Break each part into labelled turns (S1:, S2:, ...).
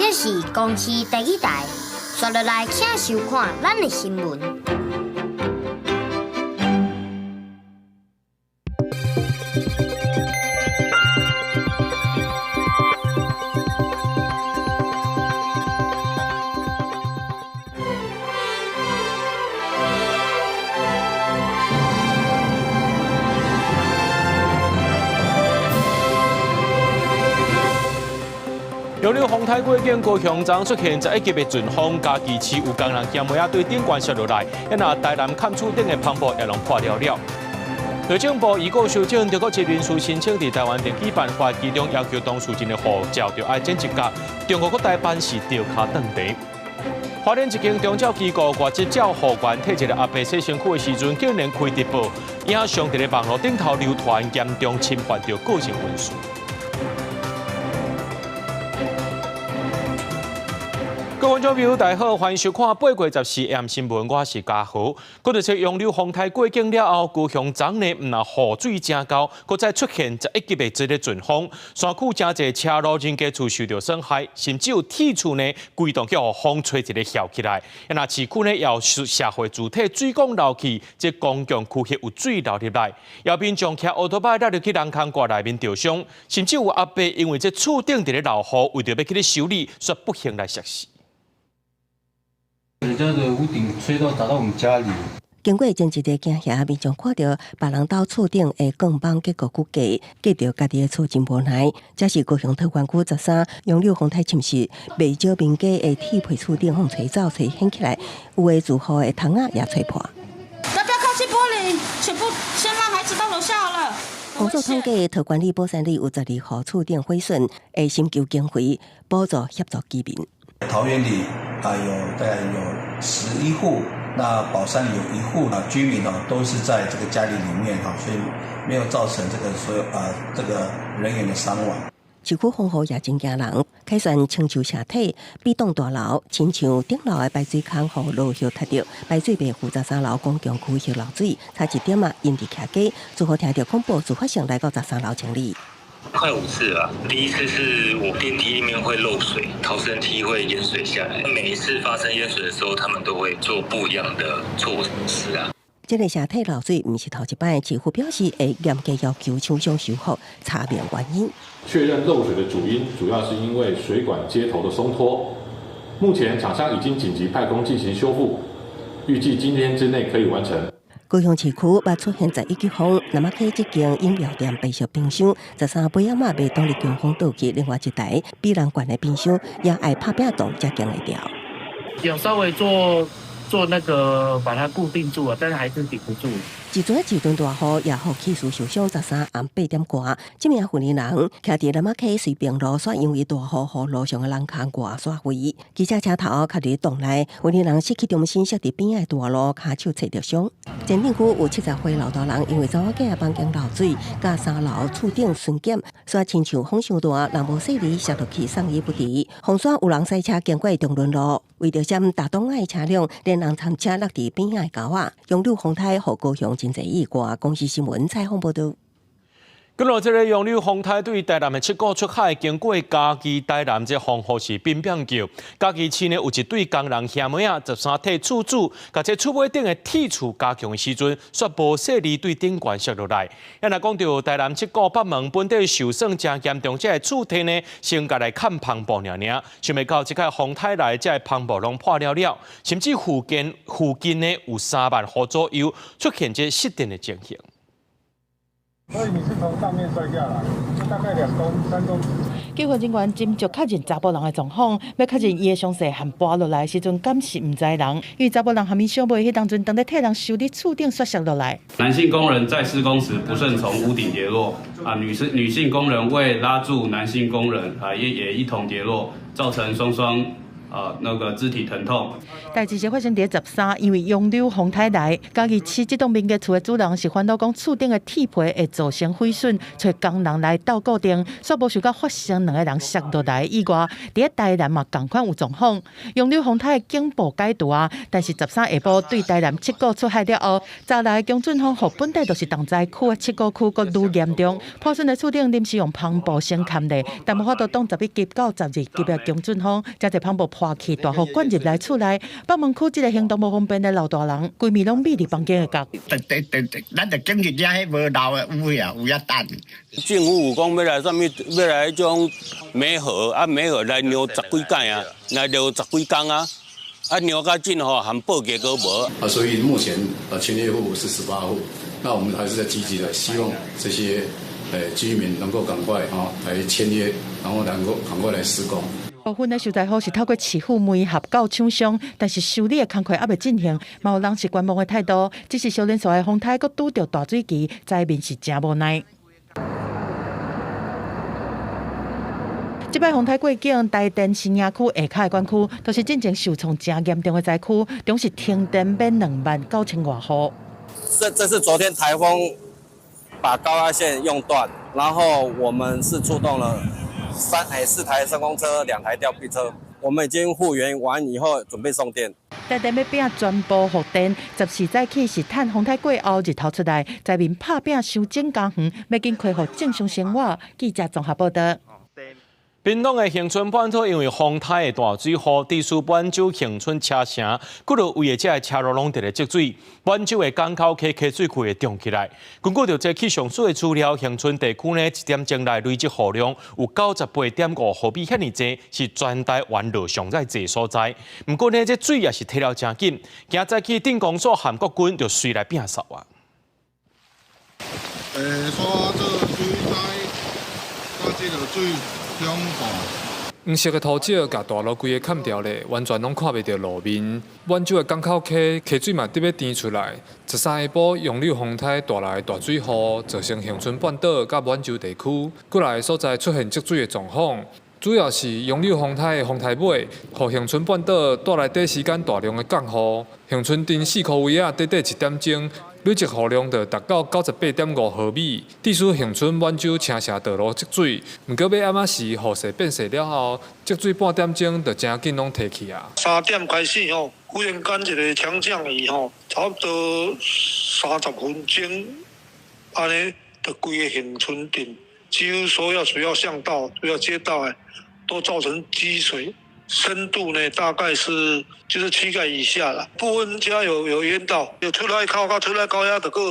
S1: 這是公視第一台，紲落來請收看咱的新聞。
S2: 楊柳風颱過境，高雄昨出現11級的陣風，嘉義市有工人驚梅仔對頂懸摔落來，啊若台南崁厝頂的帆布也攏破了了。內政部預告修正中國籍人士申請佇台灣登記辦法，其中要求當事人的護照著愛剪一角，中國閣台辦是著跤斷腸。花蓮一間長照機構外籍照護員替一个阿伯洗身軀的時陣，竟然開直播，影像佇咧網路頂頭流傳，嚴重侵犯著個人隱私。各位觀眾朋友，大家好，歡迎收看8月14 AM 新聞，我是嘉豪。閣就說楊柳風颱過境了後，高雄昨呢毋但雨水誠厚，閣再出現11級的這个陣風，山區誠濟車路人家厝受著損害，甚至有鐵厝呢規棟予風吹一个翹起來。啊，若市區呢也有社會主體水管漏氣，這公共區域有水流入來，有民眾騎烏托邦落入去人空掛內面著傷，甚至有阿伯因為這厝頂佇咧漏雨，為著欲去咧修理，煞不幸來摔死。
S3: 人家的屋頂吹到打到我們家裡。
S4: 經過前一个驚嚇，民眾看著別人兜厝頂的鋼板結構骨架，隔著家己的厝真無奈。這是高雄桃園區13楊柳風颱侵襲，袂少民家的鐵皮厝頂予吹走、吹掀起來，有的住戶的窗仔也吹破。
S5: 不要靠近玻璃，全部先讓孩子到樓下好了。
S4: 風速統計，桃園里、寶山里有12戶厝頂毀損，會尋求經費補助協助居民。
S6: 桃園里啊，有大概有11戶，那寶山里有1戶啊，居民哦都是在這個家裡裡面哈，所以沒有造成這個所有啊這個人員的傷亡。
S4: 市區風雨也真驚人，凱旋親像車體，比棟大樓，親像頂樓的排水孔予落葉踢著，排水袂負責三樓公共區域漏水，差一點仔淹佇徛家，住戶聽著廣播，自發性來到13樓清理。
S7: 快5次了，第一次是我電梯裡面會漏水，逃生梯會淹水下來。每一次發生淹水的時候，他們都會做不一樣的措施啊。
S4: 這个車體漏水毋是頭一擺，市府表示會嚴格要求廠商修復，查明原因。
S8: 確認漏水的主因主要是因為水管接頭的鬆脫。目前廠商已經緊急派工進行修復，預計今天之內可以完成。
S4: 高雄市區捌出現11級風，那麼溪這間飲料店白色冰箱，13尾仔馬袂擋佇強風倒去，另外一台比人懸的冰箱也愛拍拚擋才扛會牢。
S9: 有稍微做那個把它固定住啊，但是還是頂不住。
S4: 一陣一陣大雨，也予氣勢受傷。13暗8點外，這名婦人徛佇那瑪溪隨平路，煞因為大雨，予路上的人空外煞飛。記者車頭卡佇洞內，婦人失去重心，摔佇邊仔的大路，跤手切著傷。前鎮區有70歲老大人，因為查某囝房間漏水，佮三樓厝頂巡檢，煞親像風傷大，人無細膩，摔落去送醫不治。風沙有人駛車經過中崙路，為著閃大擋仔的車輛，連人摻車落佇邊仔的溝仔。楊柳風颱予高雄真濟意外。公視新聞採訪報導。
S2: 今日這个楊柳風颱對台南的七股出海，經過嘉義、台南，這風雨是變變叫。嘉義市呢有一對工人兄妹仔，13替厝主，共這厝尾頂的鐵厝加強的時陣，煞無細膩對頂懸摔落來。啊，若講著台南七股北門本地受損誠嚴重，這个厝體呢先共來崁帆布爾爾，想袂到這個風颱來，這个帆布攏破了了，甚至附近呢有3萬戶左右出現這失電的情形。
S10: 所以你是從上面摔下來，大概2公3公尺。
S11: 救援人員斟酌確認查埔人的狀況，欲確認伊的傷勢和跋落來時陣敢是毋知人，因為查埔人還沒小妹，彼當陣當咧替人修理厝頂摔摔落來。
S12: 男性工人在施工時不慎從屋頂跌落，啊，女性工人為拉住男性工人，啊，也一同跌落，造成雙雙那個肢體疼痛。
S11: 代誌是發生佇13，因為楊柳風颱來，嘉義市這棟民家厝的主人是煩惱講厝頂的鐵皮會造成毀損，揣工人來鬥固定，煞無想到發生兩個人摔落來意外。佇台南嘛仝款有狀況，楊柳風颱警報解除啊，但是13下晡對台南七股出海了後，昨來強陣風予本底就是重災區的七股區閣愈嚴重，破損的厝頂臨時用帆布先崁咧，但無法度擋11級到12級的強陣風，遮濟帆布破去，大雨灌入來厝內，北門區這个行動無方便的老大人，規暝攏覕佇房間的角。
S13: 對對對對，咱就整日遮彼無漏的雨啊，有遐等。
S14: 政府有講欲來啥物，欲來彼種媒合啊，媒合來量十幾擺啊，來量十幾工啊，啊量較盡吼，含報結果無。
S15: 啊，所以目前啊簽約戶是18戶，那我們還是在積極的，希望這些居民能夠趕快啊來簽約，然後能夠趕快來施工。
S11: 部分的受災戶是透過市府媒合到廠商，但是修理的工課猶未進行，嘛有人是觀望的態度。只是小連續的風颱，閣拄著大水期，災民是誠無奈。這擺風颱過境，台電新營區下跤的管區，都是進前受創誠嚴重的災區，總是停電免29,000外戶。
S16: 這是昨天颱風把高壓線用斷，然後我們是出動了4台升空車，2台吊臂車，我們已經復原完以後，準備送電。
S11: 台電欲摒全部復電，14早起是趁風颱過後日頭出來，災民拍拚修整家園，欲緊恢復正常生活。記者綜合報道。
S2: 屏東的恆春半島因為風颱的大水雨，致使滿洲恆春車城幾落位的這个車路攏佇咧積水，滿洲的港口溪溪水庫會漲起來。根據著這氣象署的資料，恆春地區呢一點鐘內累積雨量有98.5毫米，遐爾濟，是全台灣路上最濟所在。毋過呢，這水也是退了誠緊，今早起鎮公所和國軍就隨來摒掃啊。
S10: 煞做水災，佮這个水。
S8: 黃色的塗石共大路規个崁掉咧，完全攏看袂著路面。滿洲的港口溪溪水嘛得欲甜出來。13下晡，楊柳風颱帶來大水雨，造成恆春半島佮滿洲地區幾若个所在出現積水的狀況。主要是楊柳風颱的風颱尾，予恆春半島帶來短時間大量的降雨。恆春鎮四箍圍仔短短一點鐘，累積雨量就達到98.5毫米，致使恆春滿洲車城道路積水。毋過欲暗仔時雨勢變細了後，積水半點鐘就誠緊攏退去啊。
S10: 3點開始吼，忽然間一個強降雨吼，差不多30分鐘，按呢，就規个恆春鎮幾乎所有主要巷道、主要街道都造成積水，深度呢大概是就是膝蓋以下啦。部分家有淹到，有出來口佮出來高壓的個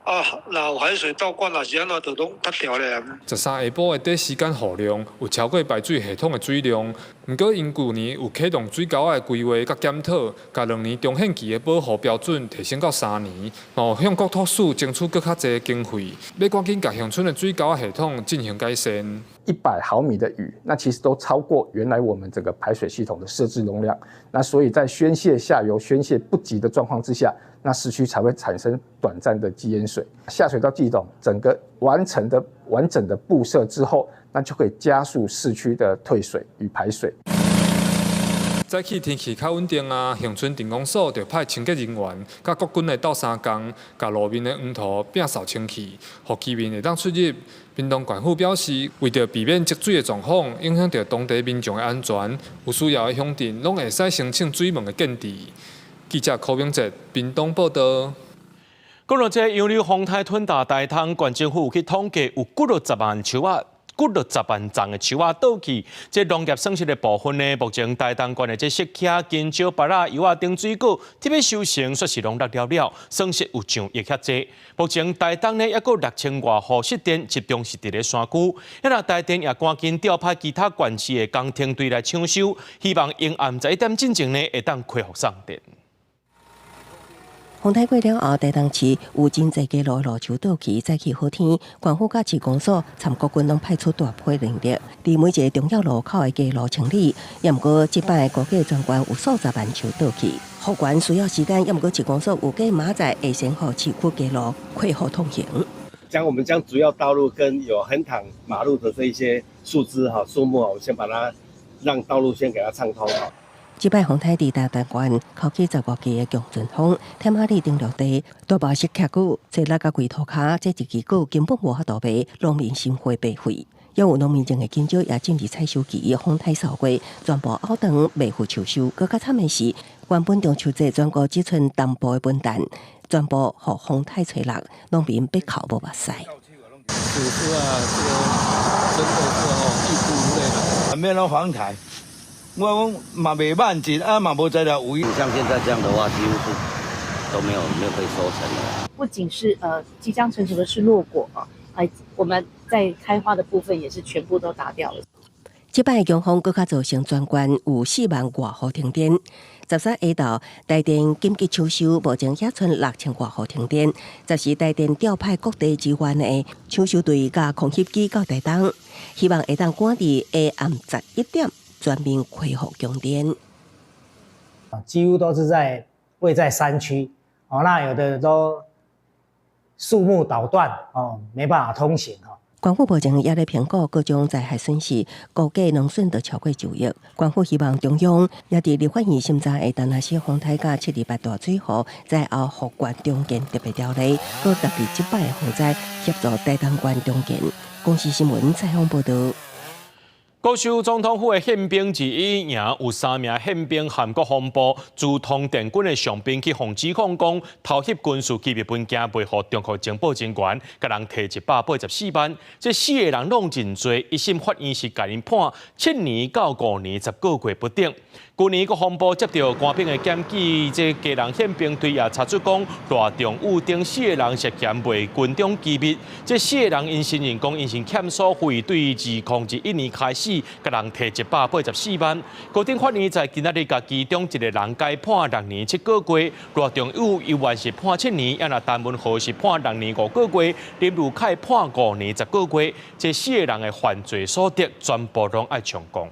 S10: 啊，若有海水倒灌，若是按怎就攏塌掉咧。
S8: 13下晡的短時間雨量有超過排水系統的水量，毋過𪜶舊年有啟動水溝仔的規劃佮檢討，共2年重現期的保護標準提升到3年，向國土署爭取閣較濟經費，欲趕緊共恆春的水溝仔系統進行改善。
S17: 100毫米的雨，那其實都超過原來我們整個排水系統的設置容量。那所以在宣洩下游宣洩不及的狀況之下，那市區才會產生短暫的積淹水。下水道系統整個完成的完整的布設之後，那就可以加速市區的退水與排水。
S8: 早起天氣較穩定啊，恆春鎮公所就派清潔人員佮國軍來鬥相共，共路面的黃土摒掃清去，予居民會當出入。屏東縣府表示，為著避免積水的狀況影響著當地民眾的安全，有需要的鄉鎮攏會使申請水門的建置。記者柯明哲屏東報導。
S2: 講到這楊柳風颱吞大台東，縣政府有去統計，有幾落十萬樹仔。幾落十萬叢的樹仔倒去，這農業損失的部分呢？目前台東縣的這釋茄、香蕉、芭樂、柚仔等水果，特別收成，煞是攏落了了，損失有上億遐濟。目前台東呢，猶閣6000外戶失電，集中是佇咧山區。遐台電也趕緊調派其他縣市的工程隊來搶修，希望下暗11點進前呢，會當恢復送電。
S4: 風颱過了後，台東市有真濟街路路樹倒去，早起好天，縣府佮市公所參國軍攏派出大批人力，佇每一個重要路口的街路清理。也毋過，這擺估計全縣有數十萬樹倒去，復原需要時間。也毋過市公所預計明仔載會先予市區街路恢復通行。
S18: 將我們將主要道路跟有橫躺馬路的這一些樹枝哈樹木啊，我先把它讓道路先給它暢通。
S4: 這擺風颱佇台東縣扣去十外支的強陣風，天馬里頂陸地大暴雪徛久，坐落甲櫃塗跤，這一支果根本無法度賣，農民心灰白費。也有農民種的香蕉也進入採收期，風颱掃過，全部拗斷，袂赴秋收。閣較慘的是，原本中秋節全國只賰東部的文旦，全部予風颱吹落，農民欲哭無目屎。
S19: 主是啊，這個真的是哦，欲哭無淚啦。
S20: 免攏風颱，我講嘛袂慢節啊，嘛無材料有。
S21: 像現在這樣的話，幾乎是都沒有被收成了。
S22: 不僅是即將成熟的是落果啊，哎，我們在開花的部分也是全部都打掉了。
S4: 這擺強風閣較造成全縣有4萬外戶停電。13下晝，台電緊急搶修，目前還賰6000外戶停電。14台電調派各地支援的搶修隊佮空翕機到台東，希望會當趕佇下暗11點全面恢復供電。
S23: 啊，幾乎都是在位在山區，哦，那有的都樹木倒斷，哦，沒辦法通行。
S4: 官府目前也咧評估各種災害損失，估計農損都超過9億。官府希望中央也佇立法院審查會當若是風颱佮七二八大水禍，災後復原重建特別條例，閣特別這擺的洪災協助台東縣重建。公視新聞採訪報導。
S2: 告訴總統府的憲兵之一營有三名憲兵含國防部駐通電軍的上兵去予指控講偷翕軍事機密文件，賣予中國情報人員，共人提184萬。這四个人攏認罪，一審法院是共𪜶判7年到5年10個月不等。舊年國防部接到官兵的檢舉，這家人憲兵隊也查出講賴仲武等四个人涉嫌賣軍中機密。這四个人𪜶承認講，𪜶是欠所費，對2021年開始，共人提184萬。高等法院在今仔日共其中一个人改判6年7個月，賴仲武猶原是判7年，啊若陳文豪是判6年5個月，林如凱判5年10個月。這四个人的犯罪所得全部攏愛充公。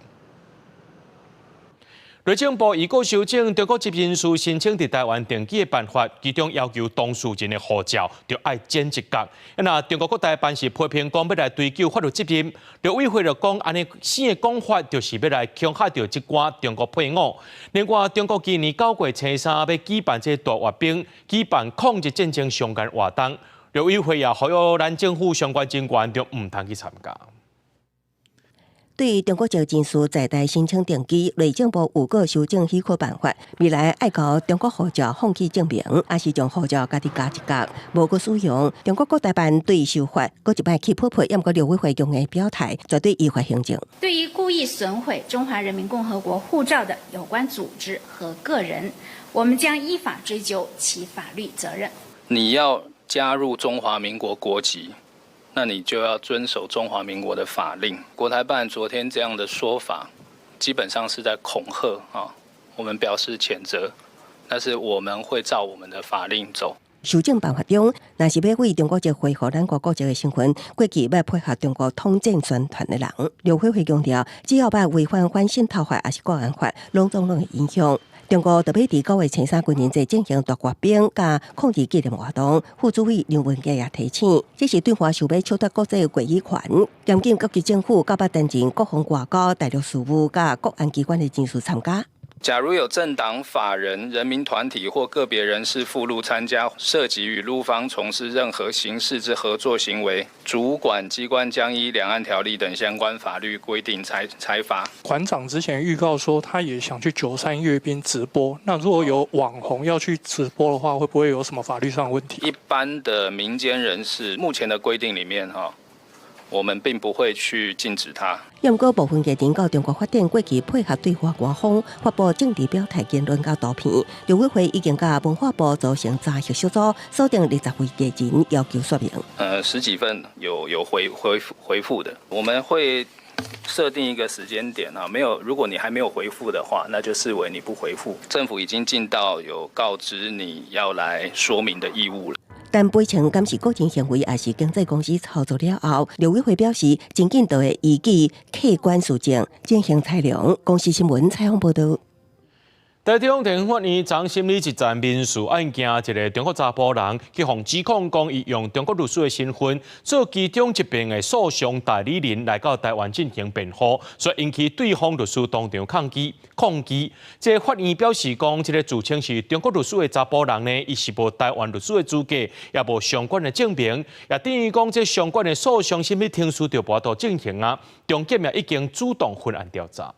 S2: 內政部預告修正中國籍人士申請佇台灣定居的辦法，其中要求當事人的護照著愛剪一角。那中國國台辦是批評講欲來追究法律責任，陸委會就講按呢新的講法就是欲來恐嚇著這寡中國配偶。另外，中國今年9月初三欲舉辦這大閱兵，舉辦抗日戰爭相關活動，陸委會也呼籲咱政府相關人員著毋通去參加。
S4: 對於中國籍人士在台申請定居，內政部有閣修正許可辦法，未來愛交中國護照放棄證明，抑是將護照家己加一角，無閣使用。中國國台辦對修法，閣一擺起批評，毋過陸委會強硬表態，絕對依法行政。
S24: 對於故意損毀中華人民共和國護照的有關組織和個人，我們將依法追究其法律責任。
S12: 你要加入中華民國國籍，那你就要遵守中華民國的法令。國台辦昨天這樣的說法，基本上是在恐嚇啊，我們表示譴責，但是我們會照我們的法令走。
S4: 修正辦法中，若是欲為中國籍恢復咱國國籍的身份，過去欲配合中國統戰宣傳的人，陸委會強調，只要欲違反反滲透法抑是國安法，攏總攏會影響。中國特別佇9月初三軍人節進行大閱兵佮抗日紀念活動，副主委梁文傑也提醒，這是對華想欲搶奪國際話語權，嚴禁各級政府佮捌擔任國防外交、大陸事務佮國安機關的人士參加。
S12: 假如有政黨、法人、人民團體或個別人士赴陸參加，涉及與陸方從事任何形式之合作行為，主管機關將依兩岸條例等相關法律規定裁罰。
S25: 館長之前預告說，他也想去93閱兵直播。那如果有網紅要去直播的話，會不會有什麼法律上的問題？
S12: 一般的民間人士，目前的規定裡面，哈，我們並不會去禁止他。
S4: 毋過部分藝人到中國發展，過去配合對華官方發布政治表態言論佮圖片，陸委會已經佮文化部組成查核小組，鎖定20位藝人，要求說明。
S12: 十幾份有回覆的，我們會設定一個時間點啊，沒有，如果你還沒有回覆的話，那就視為你不回覆。政府已經盡到有告知你要來說明的義務了。
S4: 但賠償敢是個人行為，抑是經紀公司操作了後，陸委會表示，真緊就會依據客觀事證進行裁量。公視新聞採訪報導。
S2: 台中地方法院昨審理一件民事案件，一个中國查埔人去予指控講，伊用中國律師的身份做其中一邊的訴訟代理人來到台灣進行辯護，所以引起對方律師當場抗議抗議。這個法院表示講，這个自稱是中國律師的查埔人呢，伊是無台灣律師的資格，也無相關的證明，也等於講這相關的訴訟審理程序就無法度進行啊。中檢也已經主動分案調查。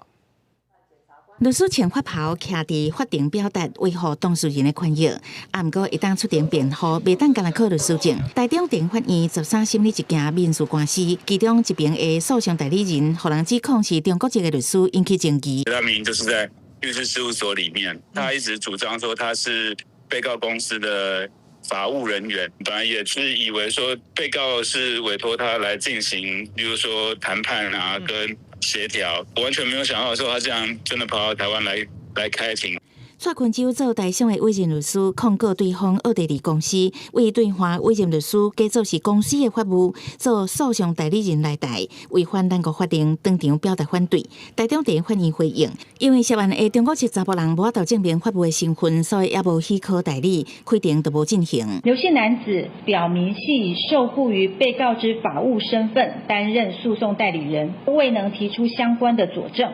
S1: 律師穿法袍，徛佇法庭表達維護當事人的權益。啊，毋過會當出庭辯護，袂當干焦靠律師證。台中地法院13審理一件民事官司，其中一邊的訴訟代理人，予人指控是中國籍的律師，引起爭議。
S3: 他明明就是在律師事務所裡面，他一直主張說他是被告公司的法務人員，本來也是以為說被告是委託他來進行，例如說談判啊，跟協調，我完全沒有想到說他這樣真的跑到台灣來開庭。
S1: 蔡坤洲做台商的委任律師，控告對方奧地利公司為對方委任律師，假做是公司的法務，做訴訟代理人來台，違反咱國法令，當場表達反對。台中地法院回應，因為涉案的中國籍查埔人無法度證明法務的身份，所以也無許可代理，開庭就無進行。
S5: 劉姓男子表明係以受僱於被告之法務身份擔任訴訟代理人，未能提出相關的佐證。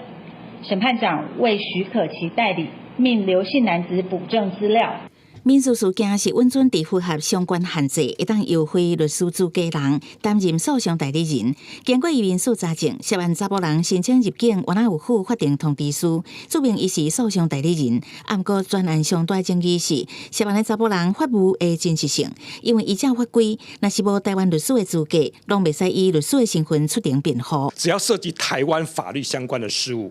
S5: 審判長未許可其代理。命劉姓男子補正資料。
S1: 民事事件是允准佇符合相關限制，會當由非律師資格人擔任訴訟代理人。經過伊民事查證，涉案查埔人申請入境，原來有附法定通知書，註明伊是訴訟代理人。毋過全案上大爭議是，涉案的查埔人法務的真實性，因為依照法規，若是無台灣律師的資格，攏袂使以律師的身份出庭辯護。
S6: 只要涉及台灣法律相關的事務，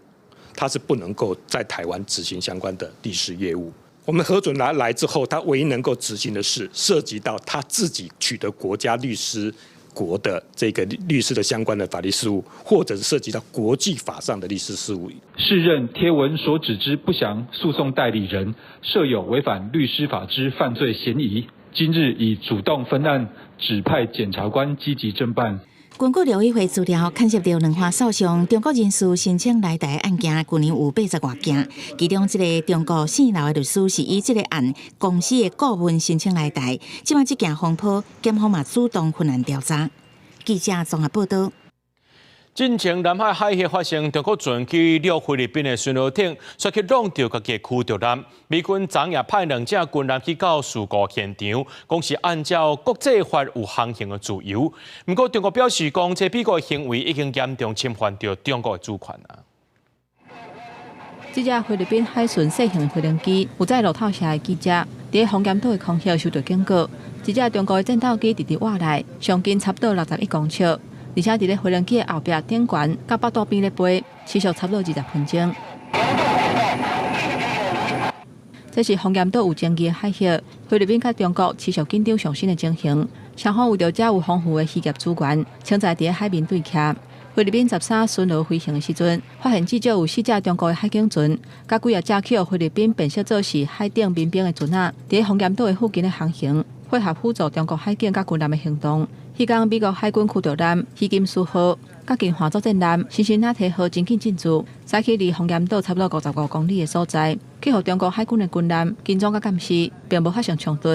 S6: 他是不能夠在台灣執行相關的律師業務。我們核准他來之後，他唯一能夠執行的是涉及到他自己取得國家律師國的這個律師的相關的法律事務，或者是涉及到國際法上的律師事務。
S7: 適認貼文所指之不詳訴訟代理人，設有違反律師法之犯罪嫌疑。今日已主動分案，指派檢察官積極偵辦。
S1: 根據陸委會資料，牽涉到兩岸訴訟，中國人士申請來台案件，去年有80外件，其中這个中國姓劉的律師是以這个案公司的顧問申請來台，這擺這件風波，檢方嘛主動分案調查。記者綜合報道。
S2: 進前南海海域發生中國船去掠菲律賓的巡邏艇，煞去挵著家己的驅逐艦。美軍昨夜派兩隻軍艦去到事故現場，講是按照國際法有航行的自由。毋過中國表示講，這美國的行為已經嚴重侵犯著中國的主權啊。
S26: 這隻菲律賓海巡細型飛行機有載路透社的記者，佇風險島的空域受到警告，這隻中國的戰鬥機佇佇外內，上近差不多61公尺。而且佇咧飛行機的後壁頂懸，佮腹肚邊咧飛，時速差不多20分鐘。這是風險島有爭議的海域，菲律賓佮中國持續緊張上升的情形。雙方為著遮有豐富的漁業資源，正在佇咧海面對徛。菲律賓13巡邏飛行的時陣，發現至少有四隻中國的海警船，佮幾仔隻去予菲律賓辨識做是海頂民兵的船仔，佇咧風險島的附近咧航行，配合輔助中國海警佮軍艦的行動。彼工美國海軍驅逐艦希金斯號、佮近岸作戰艦辛辛那提號真緊進駐，駛去離風險島差不多55公里的所在，去予中國海軍的軍艦跟蹤佮監視，並無發生衝突。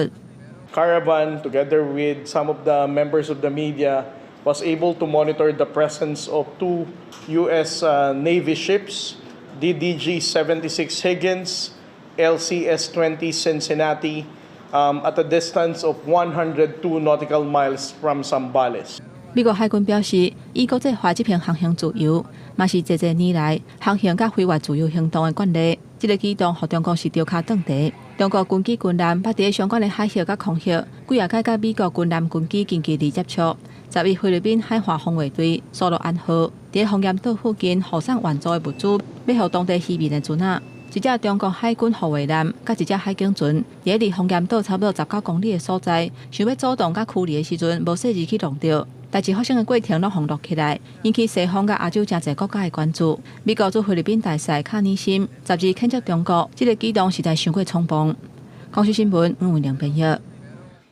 S27: Caravan, together with some of the members of the media, was able to monitor the presence of two U.S. Navy ships, DDG-76 Higgins, LCS-20 Cincinnati, at a distance of 102 nautical miles from Zambales.
S26: 美國海軍表示，依國際法執行航行自由，嘛是濟濟年來航行佮飛越自由行動的慣例。這个舉動，予中國是著跤轉茶。中國軍機軍艦捌佇相關的海域佮空域，幾仔擺佮美國軍艦軍機近距離接觸。11菲律賓海岸防衛隊蘇洛安號，佇風險島附近護送援助的物資，欲予當地漁民的船仔。一隻中國海軍護衛艦佮一隻海警船，佇離風險島差不多19公里的所在，想欲阻擋佮驅離的時陣，無細膩去挵著。代誌發生的過程攏予錄起來，引起西方佮亞洲誠濟國家的關注。美國駐菲律賓大使卡尼森12譴責中國，這个舉動實在傷過衝動。公視新聞黃偉玲編譯。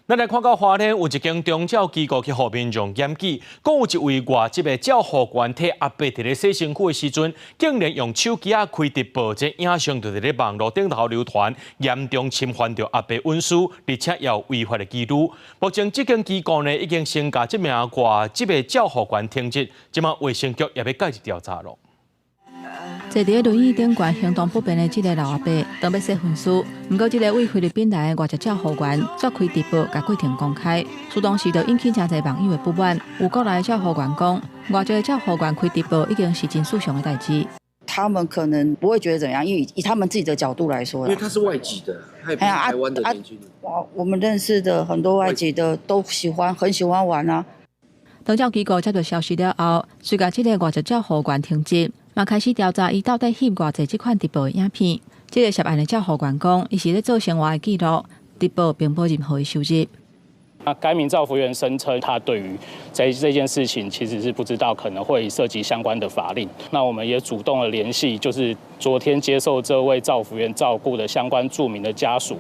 S2: 咱來看到花蓮有一間長照機構去予民眾檢舉，講有一位外籍的照護員替阿伯佇咧洗身軀的時陣，竟然用手機仔開直播，這影像就佇咧網路頂頭流傳，嚴重侵犯著阿伯隱私，而且也有違法的記錄。目前這間機構呢已經先共這名外籍的照護員停職，這馬衛生局也欲介入調查囉。
S26: 坐佇咧輪椅頂懸行動不便的這个老阿伯，當欲洗身軀，毋過這个位菲律賓來的外籍照護員煞開直播，共過程公開，事當時就引起誠濟網友的不滿。有國內的照護員講，外籍的照護員開直播已經是真穡常的代誌。
S9: 他們可能不會覺得怎樣，因為以他們自己的角度來說，
S10: 因為他是外籍的，他也不是台灣的年輕人。
S9: 我們認識的很多外籍的都喜歡，很喜歡玩啊。
S26: 長照機構接到消息了後，遂共這个外籍照護員停職。嘛開始調查伊到底翕偌濟這款直播的影片。這个涉案的照護員講，伊是咧做生活的記錄，直播並無任何的收入。
S12: 那該名照服員聲稱，他對於這件事情其實是不知道，可能會涉及相關的法令。那我們也主動的聯繫，就是昨天接受這位照服員照顧的相關住民的家屬，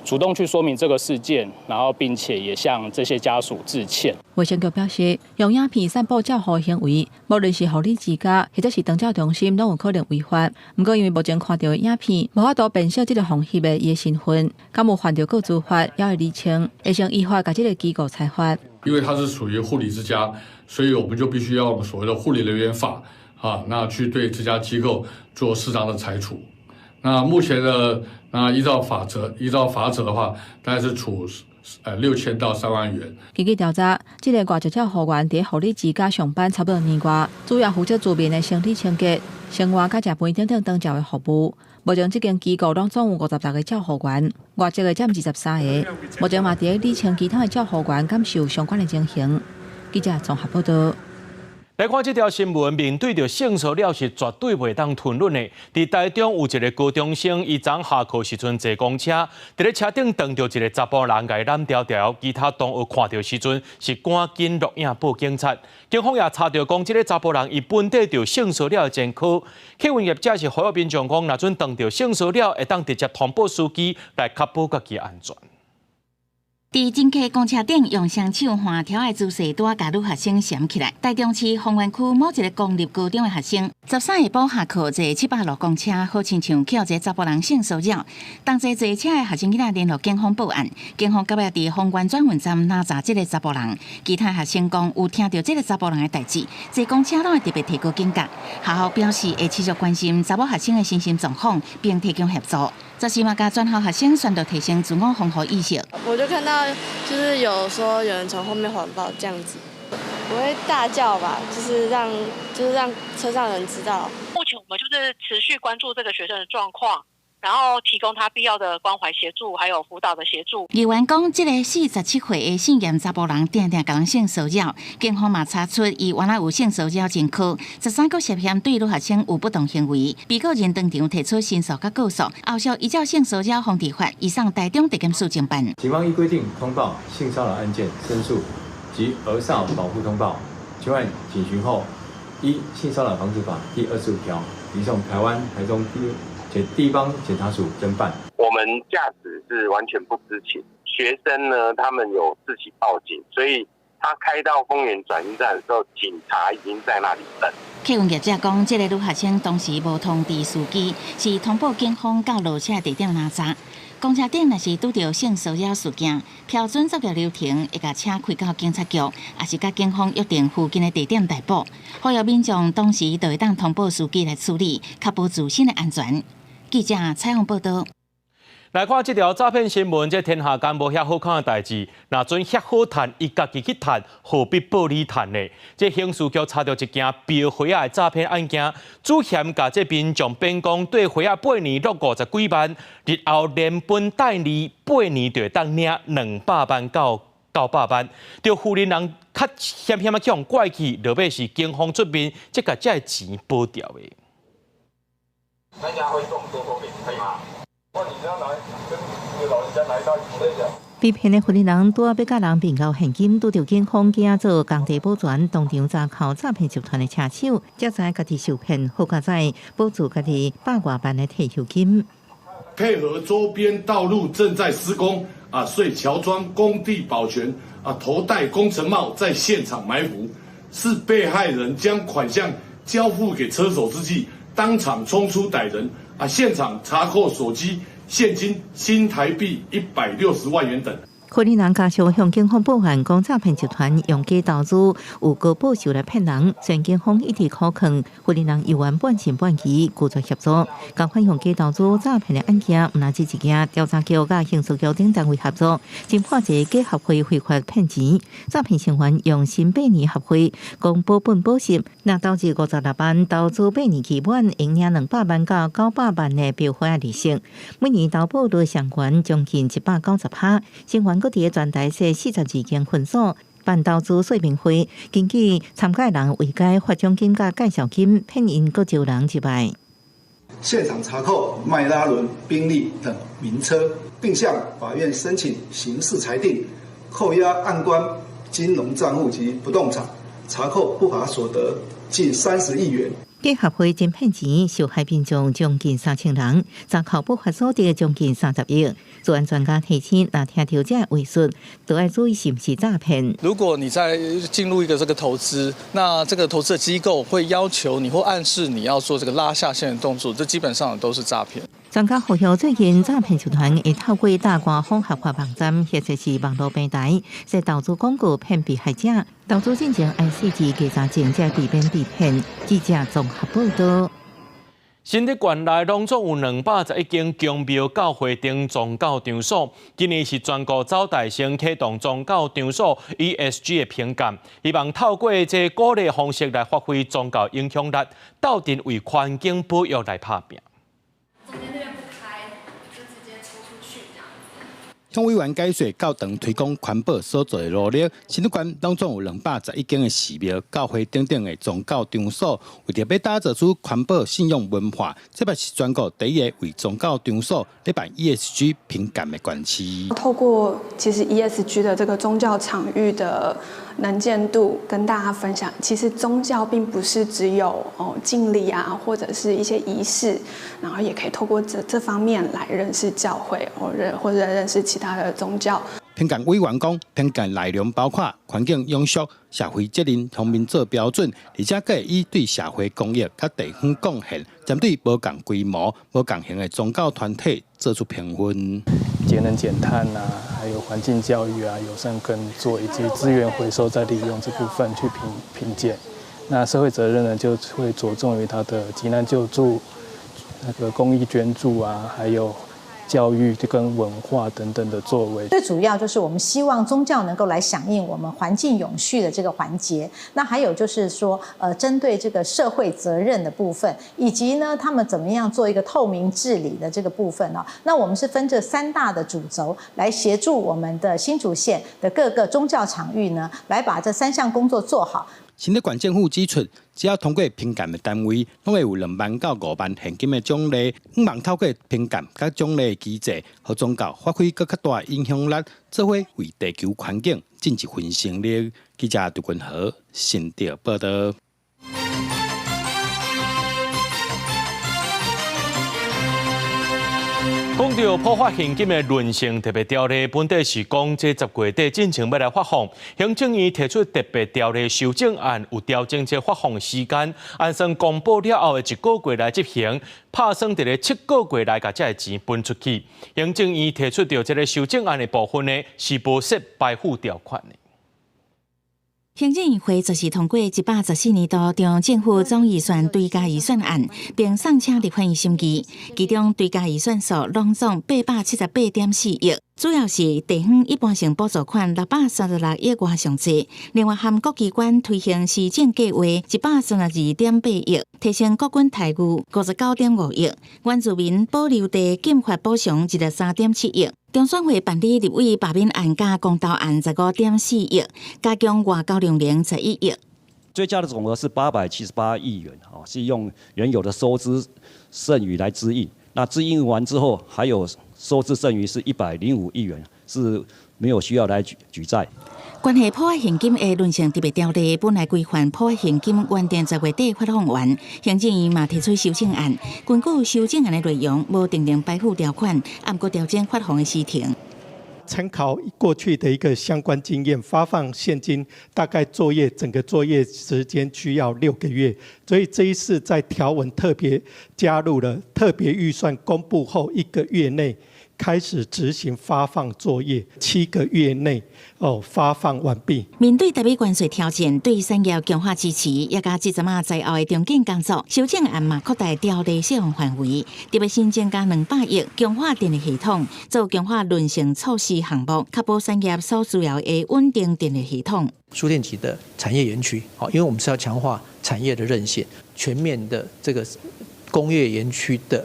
S12: 主動去說明這個事件，然後並且也向這些家屬致歉。
S26: 衛生局表示，用影片散布照護行為，無論是護理之家或者是長照中心，攏有可能違法。毋過因為目前看到的影片，無法度辨識這个予人翕的伊的身份，敢有犯著個資法，猶會釐清，會先依法共這个機構裁罰。
S11: 因為它是屬於護理之家，所以我們就必須要用所謂的護理人員法啊，那去對這家機構做適當的裁處。那目前的那依照法則，依照法則的話，大概是處6000到3萬元。
S26: 根據調查，這个外籍照護員佇護理之家上班差不多年外，主要負責住民的生理清潔、生活佮食飯等等長照的服務。目前這間機構攏總有56个照護員，外籍的佔23个。目前嘛佇咧釐清其他的照護員敢是有相關的情形。記者綜合報道。
S2: 來看這條新聞，面對著性騷擾是絕對袂當吞忍的。佇台中有一个高中生，伊昨下課時陣坐公車，佇咧車頂撞著一个查埔人，共伊攬牢牢。其他同學看著時陣是趕緊錄影報警察。警方也查著講，這个查埔人伊本底就性騷擾的前科。客運業者是呼籲民眾講，若準撞著性騷擾，會當直接通報司機來確保家己安全。
S1: 佇真客公車頂用雙手橫挑的姿勢，拄仔共女學生攕起來。台中市豐原區某一个公立高中的學生，13下晡下課坐700路公車，好親像予一个查埔人性騷擾。同齊坐車的學生囡仔聯絡警方報案，警方到尾佇豐原轉運站攔查這个查埔人。其他學生講有聽著這个查埔人的代誌，坐公車攏會特別提高警覺。學校表示會持續關心查某學生的身心狀況，並提供協助。這時嘛，共全校學生宣導提升自我防護意識。
S13: 我就看到，就是有說有人從後面環抱這樣子，我會大叫吧，就是讓車上人知道。
S14: 目前我們就是持續關注這個學生的狀況，然後提供他必要的關懷協助，還有輔導的協助。
S1: 議員講，這个47歲的姓嚴查埔人，定定共人性騷擾，警方嘛查出伊原來有性騷擾前科，13個涉嫌對女學生有不當行為，被告人當場提出申訴佮告訴，後續依照性騷擾防治法，移送台中地檢署偵辦。
S7: 警方依規定通報性騷擾案件申訴及兒少保護通報，全案警詢後，依性騷擾防治法第25條，移送台灣台中地方檢察署偵辦。
S15: 我們駕駛是完全不知情，學生呢，他們有自己報警，所以他開到豐原轉運站的時候，警察已經在那裡等。
S1: 客運業者講，這个女學生當時無通知司機，是通報警方到落車地點攔查。公車頂若是拄著性騷擾事件，標準作業流程會共車開到警察局，抑是佮警方約定附近的地點逮捕。呼籲民眾當時就會當通報司機來處理，確保自身的安全。記者採訪報道。
S2: 來看這條詐騙新聞，這天下間無遐好康的代誌，若準遐好趁，伊家己去趁，何必報你趁呢？這刑事局查著一件標花仔的詐騙案件，主嫌共這民眾騙講綴花仔八年落50幾萬，日後連本帶利八年就會當領200萬到900萬，著婦人人較險險仔去予拐去，落尾是警方出面，才共這个錢保掉的。
S16: 那家會動多多可以嗎？你要來跟老人家來到
S28: 被騙的婦人拄仔欲共人貧交現金，拄著警方驚做工地保全，當場查扣詐騙集團的車手，才知家己受騙，好佳哉保住家己百外萬的退休金。
S29: 配合周邊道路正在施工，
S8: 啊，遂喬裝工地保全啊，頭戴工程帽，在現場埋伏，是被害人將款項交付給車手之際，當場衝出逮人啊，現場查扣手機、現金新台幣160萬元等。
S28: 柯林人家屬向警方報案，講詐騙集團用假投資有高報酬來騙人，雖然警方一直苦勸，負責人猶原半信半疑，拒絕協助。共款用假投資詐騙的案件，毋但止一件，調查局佮刑事局等單位合作，偵破一個假協會非法騙錢。詐騙成員用新百年協會講保本保息，若投資56萬，投資8年期滿，會領200萬到900萬的標花利息，每年投報率上懸將近190%，成員閣佇全台設42間分所辦投資說明會，根據參加人為該發獎金佮介紹金，騙𪜶閣招人入來。
S17: 現場查扣邁拉倫、賓利等名車，並向法院申請刑事裁定，扣押案關金融賬戶及不動產，查扣不法所得近30億元。
S28: 假協會真騙錢，受害民眾將近3000人，查扣不法所得將近30億。治安專家提醒，若聽著這話術，都愛注意是毋是詐騙。
S18: 如果你在進入一個這個投資，那這個投資的機構會要求你或暗示你要做這個拉下線的動作，這基本上都是詐騙。
S28: 專家呼籲，最近詐騙集團會透過大官方合法網站或者是網路平台，設投資廣告騙被害者。投資進前愛細緻稽查證，才避免被騙。記者綜合報道。
S2: 新竹縣內攏總有211間宮廟、教會等宗教場所，今年是全國首台先啟動宗教場所 ESG 的評鑑，希望透過這鼓勵方式來發揮宗教影響力，鬥陣為環境保育來拍拚。
S19: 向委員解說教堂推廣環保所做的努力，新竹縣攏總有211間的寺廟、教會等等的宗教場所，為著欲打造出環保信用文化，這擺是全國第一个為宗教場所咧辦 ESG 評鑑的縣市。
S20: 透過其實 ESG 的這個宗教場域的能見度，跟大家分享，其實宗教並不是只有敬禮啊，或者是一些儀式，然後也可以透過這方面來認識教會，或者認識其他的宗教。
S19: 評鑑委員講，評鑑內容包括環境永續、社會責任方面做標準，而且閣會以對社會公益佮地方貢獻，針對無仝規模、無仝型的宗教團體做出評分。
S12: 節能減碳啊，還有環境教育啊，友善耕作以及資源回收再利用這部分去評鑑。那社會責任呢，就會着重於它的急難救助、那個公益捐助啊，還有教育跟文化等等的作為。
S5: 最主要就是我們希望宗教能夠來響應我們環境永續的這個環節。那還有就是說，針對這個社會責任的部分，以及呢，他們怎麼樣做一個透明治理的這個部分呢？那我們是分這三大的主軸來協助我們的新竹縣的各個宗教場域呢，來把這三項工作做好。
S19: 新竹縣政府指出，只要通過評鑑的單位，攏會有2萬到5萬現金的獎勵。希望透過評鑑佮獎勵的機制，予宗教發揮閣較大影響力，做伙為地球環境盡一份心力。記者杜君豪新竹報道。
S2: 講到普發現金的韌性特別條例，本底是講這10月底進前欲來發放，行政院提出特別條例修正案，有調整這發放時間，按算公布了後的1個月來執行，拍算佇咧7個月內共這个錢分出去。行政院提出著這个修正案的部分呢，是無設排付條款的。
S1: 行政院會昨時通過114年度中央政府總預算追加預算案，並送請立法院審議。其中追加預算數攏總878.4億，主要是地方一般性補助款636億外上濟，另外含各機關推行施政計劃132.8億，提升國軍待遇59.5億，原住民保留地禁發補償23.7億。中選會辦理立委罷免案佮公投案15.4億，加強外交量能11億。
S24: 追加的總額是878億元，是用原有的收支剩餘來支應。那支應完之後，還有收支剩餘是105億元，是沒有需要來舉債。
S1: 關係普發現金的韌性特別條例，本來規範普發現金原定10月底發放完，行政院嘛提出修正案，根據修正案的內容，無訂定排付條款，毋過調整發放的時程。
S3: 參考過去的一個相關經驗，發放現金大概作業整個作業時間需要6個月，所以這一次在條文特別加入了特別預算公布後一個月內開始執行發放作業，7個月內哦發放完畢。
S1: 面對台美關稅挑戰，對產業強化支持，也佮這陣仔在後的重建工作，修正案嘛擴大條例適用範圍，特別新增加200億，強化電力系統，做強化韌性措施項目，確保產業所需要的穩定電力系統。
S4: 輸電級的產業園區，好，因為我們是要強化產業的韌性，全面的這個工業園區的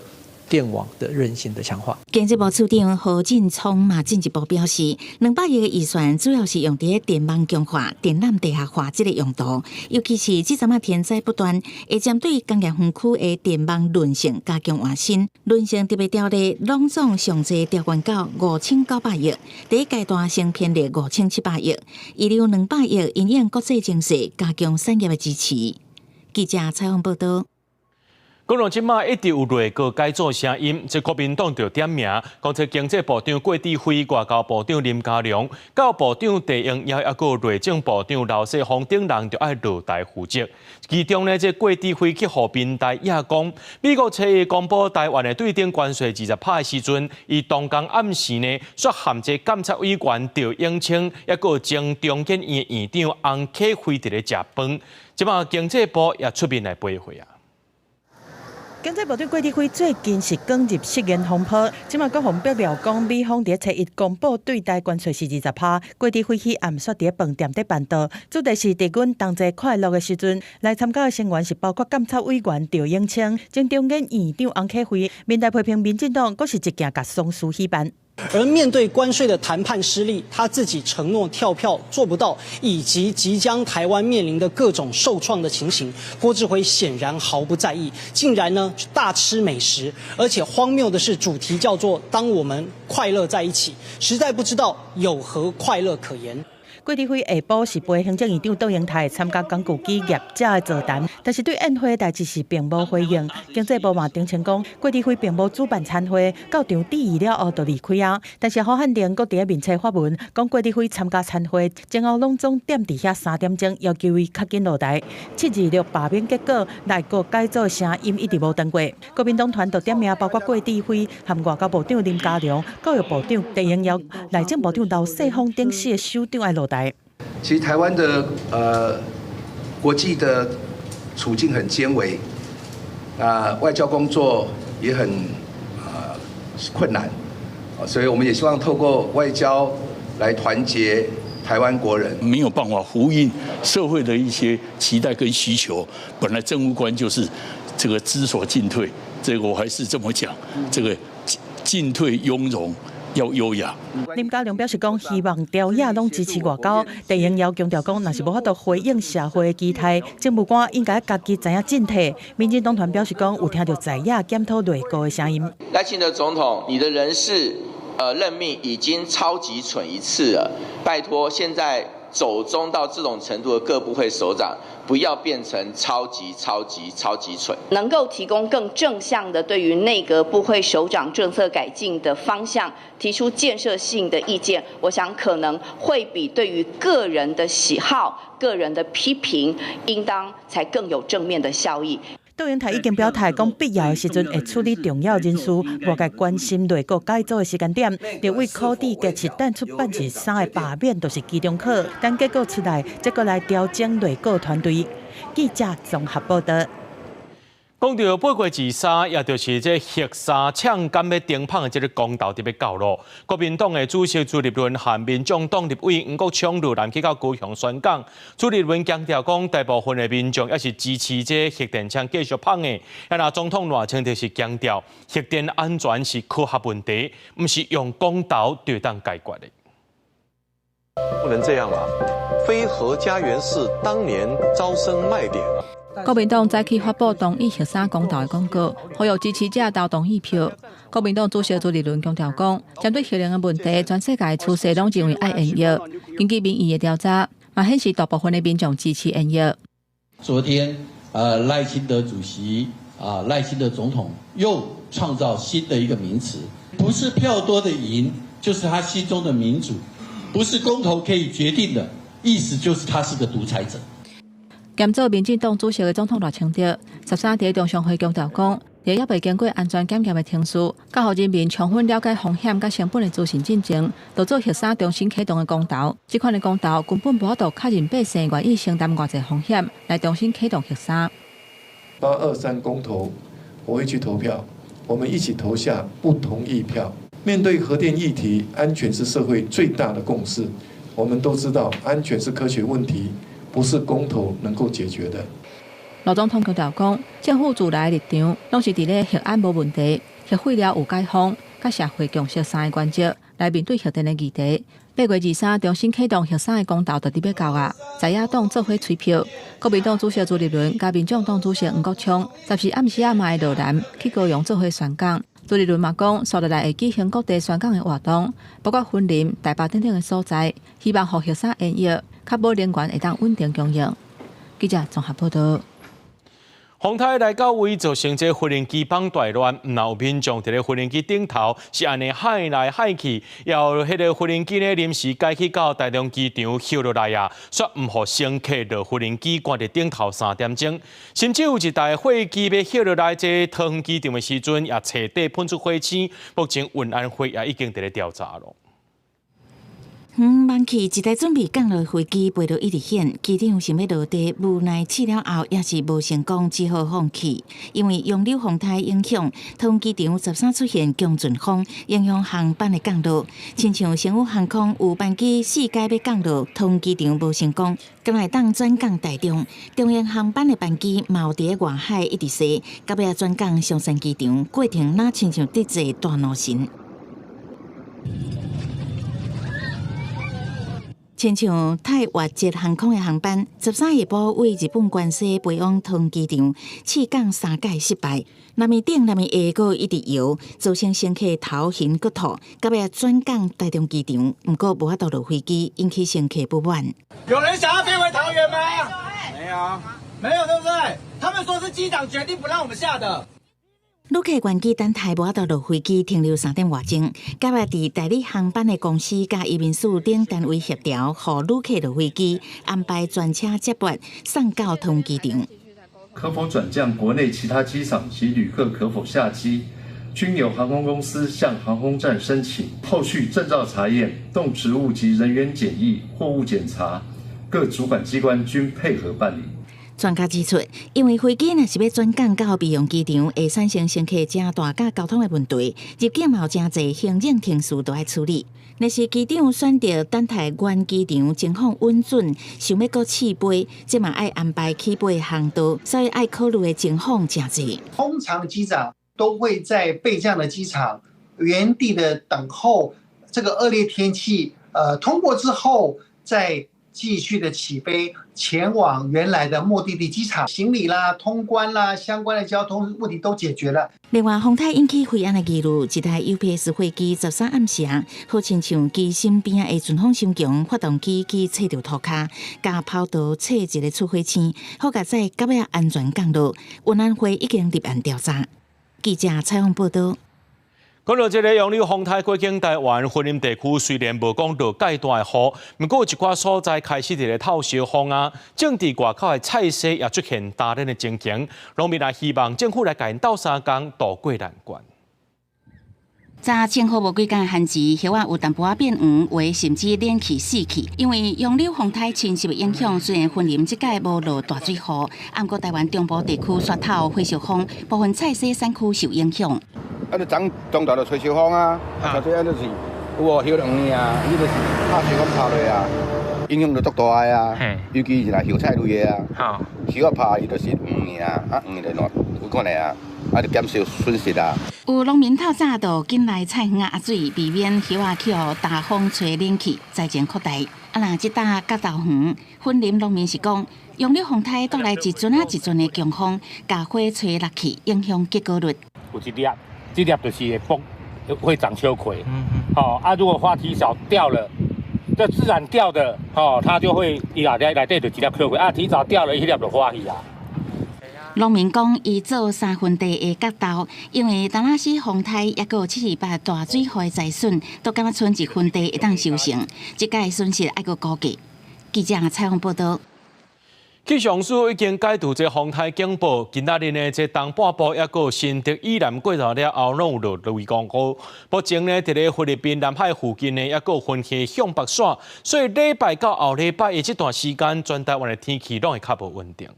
S4: 電網的韌性的強化。
S1: 經濟部次長何進聰嘛進一步表示，200億的預算主要是用佇電網強化、電纜地下化這個用途，尤其是這陣仔天災不斷，會針對工業園區的電網韌性加強換新。韌性特別條例攏總上濟調懸到5900億，第一階段先編列5700億，預留200億因應國際情勢加強產業的支持。記者採訪報導。
S2: 講到這馬一直有內閣改組聲音，這國民黨就點名，講這經濟部長郭智輝、外交部長林佳龍、教育部長鄭英耀，抑閣內政部長劉世芳等人就愛落台負責。其中呢，這郭智輝去予民代掖講，美國初一公布台灣的對等關稅20%的時陣，伊當工暗時呢，率含這監察委員趙永清，抑閣前中研院院長洪啟輝佇咧食飯。這馬經濟部也出面來回應啊。
S6: 經濟部長郭智輝最近是捲入失言風波，這馬閣予爆料講，美方佇初一公布對台關稅是20%，郭智輝彼暗煞佇飯店底辦桌，主題是佇阮同齊快樂的時陣，來參加的成員是包括監察委員趙永清、前中研院長洪啟輝，民代批評民進黨閣是一件共喪事喜辦。
S21: 而面對關稅的談判失利，他自己承諾跳票做不到，以及即將台灣面臨的各種受創的情形，郭智輝顯然毫不在意，竟然呢大吃美食，而且荒謬的是主題叫做“當我們快樂在一起”，實在不知道有何快樂可言。
S6: 郭智輝下晡是陪行政院長卓榮泰參加工具機業者的座談，但是對宴會的代誌是並無回應。經濟部嘛澄清講，郭智輝並無主辦餐會，到場致意了後就離開啊。但是胡漢寧閣佇咧面冊發文，講郭智輝參加餐會前後攏總踮佇遐3點鐘，要求伊較緊落台。726罷免結果，內閣改組的聲音一直無斷過。國民黨團就點名包括郭智輝和外交部長林佳龍、教育部長鄭英耀、內政部長劉世芳等四个首長愛落台。
S22: 其實台灣的國際的處境很艱危，啊，外交工作也很困難，所以我們也希望透過外交來團結台灣國人。
S23: 沒有辦法呼應社會的一些期待跟需求，本來政務官就是這個知所進退，這個我還是這麼講，這個進退雍容。要優雅。
S6: 林佳龍表示講，希望朝野攏支持外交。鄭英耀強調講，若是無法度回應社會的期待，政務官應該家己知影進退。民進黨團表示講，有聽著在野檢討內閣的聲音。
S25: 賴清德總統，你的人事任命已經超級蠢一次了，拜託，現在走中到這種程度的各部會首長，不要變成超級超級超級蠢。
S27: 能夠提供更正向的對於內閣部會首長政策改進的方向提出建設性的意見，我想可能會比對於個人的喜好、個人的批評，應當才更有正面的效益。
S6: 卓榮泰已經表態講，必要的時陣會處理重要人事，外界關心內閣改組的時間點。立委柯志杰是等出版是三个罷免，就是期中考，等結果出來，再閣來調整內閣團隊。記者綜合報道。
S2: 講著八月23，也就是這核三廠敢欲停麭的這个公投就欲到囉。國民黨的主席朱立倫和民眾黨立委黃國昌落南去到高雄宣講。朱立倫強調講，大部分的民眾也是支持這核電廠繼續麭的。啊，若總統賴清德是強調，核電安全是科學問題，毋是用公投就當解決的。
S29: 不能這樣啦，非核家園是當年招生賣點。
S26: 國民黨早起發布同意核三公投的廣告，呼籲支持者投同意票。國民黨主席朱立倫強調講，針對核能的問題，全世界趨勢攏認為愛延役。根據民意的調查，嘛顯示大部分的民眾支持延役。
S30: 昨天，賴清德主席啊，賴清德總統又創造新的一個名詞，不是票多的贏，就是他心中的民主，不是公投可以決定的，意思就是他是個獨裁者。
S26: 兼做民進黨主席的總統賴清德，13佇中常會強調講，佇猶未經過安全檢驗的程序，佮予人民充分了解風險佮成本的資訊進前，就做核三重新啟動的公投。這款的公投根本無法度確認百姓願意承擔偌濟風險來重新啟動核三。
S7: 823公投，我會去投票，我們一起投下不同意票。面對核電議題，安全是社會最大的共識。我們都知道，安全是科學問題，不是公投能夠解決的。
S26: 賴總統強調講，政府自來的立場，攏是佇咧核安無問題、核廢料有解封、佮社會共識三个原則來面對核電的議題。8月23重新啟動核三的公投就佇欲到啊，在野黨做伙催票，國民黨主席朱立倫佮民眾黨主席黃國昌，14暗時仔嘛會落南去高雄做伙宣講。朱立倫嘛講，紲落來會舉行各地宣講的活動，包括雲林、台北等等的所在，希望予核三延役，確保能源會當穩定供應。記者綜合報導。
S2: 風颱來到位，造成這無人機放大亂，毋但有民眾佇咧無人機頂頭是按呢喊來喊去，予彼个無人機呢臨時改去到台中機場歇落來啊，煞毋予乘客落無人機關佇頂頭3點鐘，甚至有一台貨機欲歇落來這桃園機場的時陣，也徹底噴出火星。目前運安會也已經佇咧調查囉。
S1: 遠望去，一台準備降落飛機飛落一直險，機長想欲落地，無奈試了後也是無成功，只好放棄。因為洋流風颱影響，桃園機場13出現強陣風，影響航班的降落。親像星宇航空有班機四改欲降落，桃園機場無成功，敢若會當轉降台中。中英航班的班機嘛有佇咧外海一直踅，到尾仔轉降松山機場，過程若親像佇坐大怒神。親像泰越捷航空的航班，13下晡對日本關西飛往桃園機場，試降三擺失敗，若面頂若面下閣一直搖，造成乘客頭暈閣吐，到尾轉降台中機場，毋過無法度落飛機，引起乘客不滿。
S8: 有人想要飛回桃園嗎？沒有，沒有，對不對？他們說是機長決定不讓我們下的。
S1: 旅客原機等待無法度落飛機，停留3點外鐘。到尾佇代理航班的公司佮移民署等單位協調，予旅客落飛機，安排專車接駁送到桃園機場。
S9: 可否轉降國內其他機場及旅客可否下機，均由航空公司向航空站申請。後續證照查驗、動植物及人員檢疫、貨物檢查，各主管機關均配合辦理。
S1: 專家指出，因為飛機若是欲轉降到備用機場，會產生乘客誠大佮交通的問題，入境嘛有誠濟行政程序都愛處理。若是機長選擇等待原機場情況穩準，想欲閣試飛，這嘛愛安排起飛航道，所以愛考慮的情況誠濟。
S10: 通常機長都會在備降的機場原地的等候這個惡劣天氣，通過之後再繼續的起飛前往原來的目的地機場，行李啦、通關啦、相關的交通問題都解決了。
S1: 另外，風颱引起飛安的疑慮，一台 UPS 貨機13暗時，好親像機身邊的陣風傷強，發動機去切著塗跤，共跑道切一个出火星，好佳哉到尾安全降落。運安會已經立案調查。記者採訪報導。
S2: 講到這个楊柳風颱過境台灣雲林地區，雖然無講落蓋大的雨，毋過有一寡所在開始佇咧透燒風啊，種佇外口的菜蔬也出現焦蔫的情形，農民也希望政府來共𪜶鬥相共渡過難關。
S1: 早種好無幾工的番薯，葉仔有淡薄仔變黃，有的甚至蔫去死去。因為楊柳風颱侵襲的影響，雖然雲林這擺無落大水雨，毋過台灣中部地區煞透火燒風，部分菜蔬產區受影響。
S11: 啊！你長中大就吹燒風啊，啊，這就是有無葉黃啊，你就是拍燒風拍落啊，影響就足大的啊。尤其是來葉菜類的啊，燒啊拍伊就是黃啊，啊黃就爛有可能啊，啊就減少損失啊。
S1: 有農民透早就緊來菜園仔壓水，避免葉仔去予大風吹蔫去，災情擴大。啊，若這搭甲豆園，雲林農民是講，楊柳風颱帶來一陣仔一陣的強風，共火吹落去，影響結果率。
S13: 有一粒。這粒就是會崩，會長秋葵。哦啊，如果花提早掉了，這自然掉的，哦，它就會伊內底內底就一粒秋葵啊，提早掉了，彼粒就花去啊。
S1: 農民講，伊做三分地的角鬥，因為達拉斯風颱抑閣有728大水雨的災損，都感覺賰一分地會當收成，這屆損失愛閣估計。記者採訪報導。
S2: 氣象署已經解除這風颱警報，今仔日呢，這東半部抑閣新竹以南過頭了後，攏有落雷公雨。目前呢，佇咧菲律賓南海附近呢，抑閣有雲系向北徙，所以禮拜到後禮拜的這段時間，全台灣的天氣攏會較無穩定。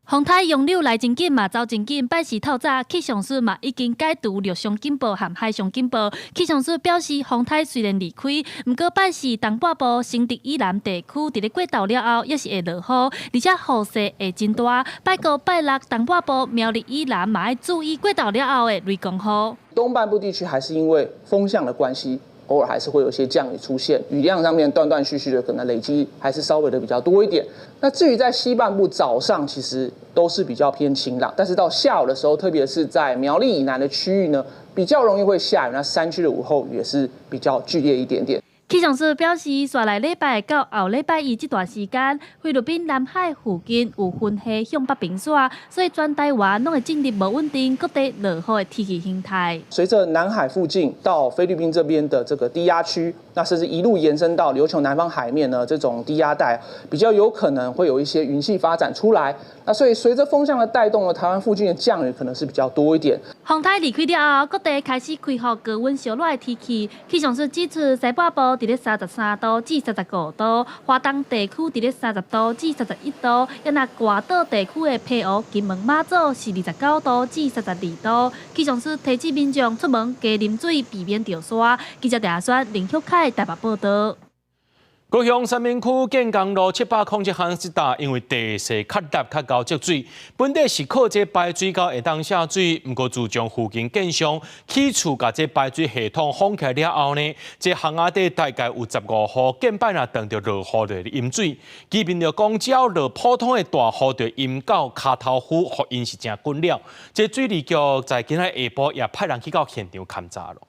S5: 風颱楊柳來真緊嘛，走真緊。拜四透早，氣象署嘛已經解除陸上警報和海上警報。氣象署表示，風颱雖然離開，毋過拜四東半部新竹以南地區，佇咧過晝了後，猶是會落雨，而且雨勢會真大。拜五、拜六東半部苗栗以南嘛愛注意過晝了後的雷公雨。
S12: 東半部地區還是因為風向的關係，偶爾還是會有一些降雨出現，雨量上面斷斷續續的，可能累積還是稍微的比較多一點。那至於在西半部，早上其實都是比較偏晴朗，但是到下午的時候，特別是在苗栗以南的區域呢，比較容易會下雨。那山區的午後雨也是比較劇烈一點點。
S5: 氣象署表示，紲來禮拜到後禮拜一這段時間，菲律賓南海附近有雲系向北邊徙，所以全台灣攏會進入無穩定、各地落雨的天氣形態。
S12: 隨著南海附近到菲律賓這邊的這個低壓區，那甚至一路延伸到琉球南方海面呢，這種低壓帶比較有可能會有一些雲系發展出來。那所以隨著風向的帶動呢，台灣附近的降雨可能是比較多一點。
S5: 風颱離開了後，各地開始恢復高溫燒熱的天氣。氣象署指出，西半部佇咧33度至35度，華東地區佇咧30度至31度，抑若外島地區的澎湖、金門、馬祖是29度至32度。氣象署提醒民眾出門加啉水，避免著沙。記者鄭阿選、林旭凱台北報導。
S2: 高雄三民區建工路707巷這搭，因為地勢較凹較厚積水，本底是靠這排水溝會當下水，毋過自從附近建商起厝，共這排水系統封起來了後呢，這巷仔底大概有15戶，近擺若碰著落雨就會淹水。居民就講，只要落普通的大雨，就淹到跤頭趺，予𪜶是誠困擾。這水利局在今仔下晡也派人去到現場勘查咯。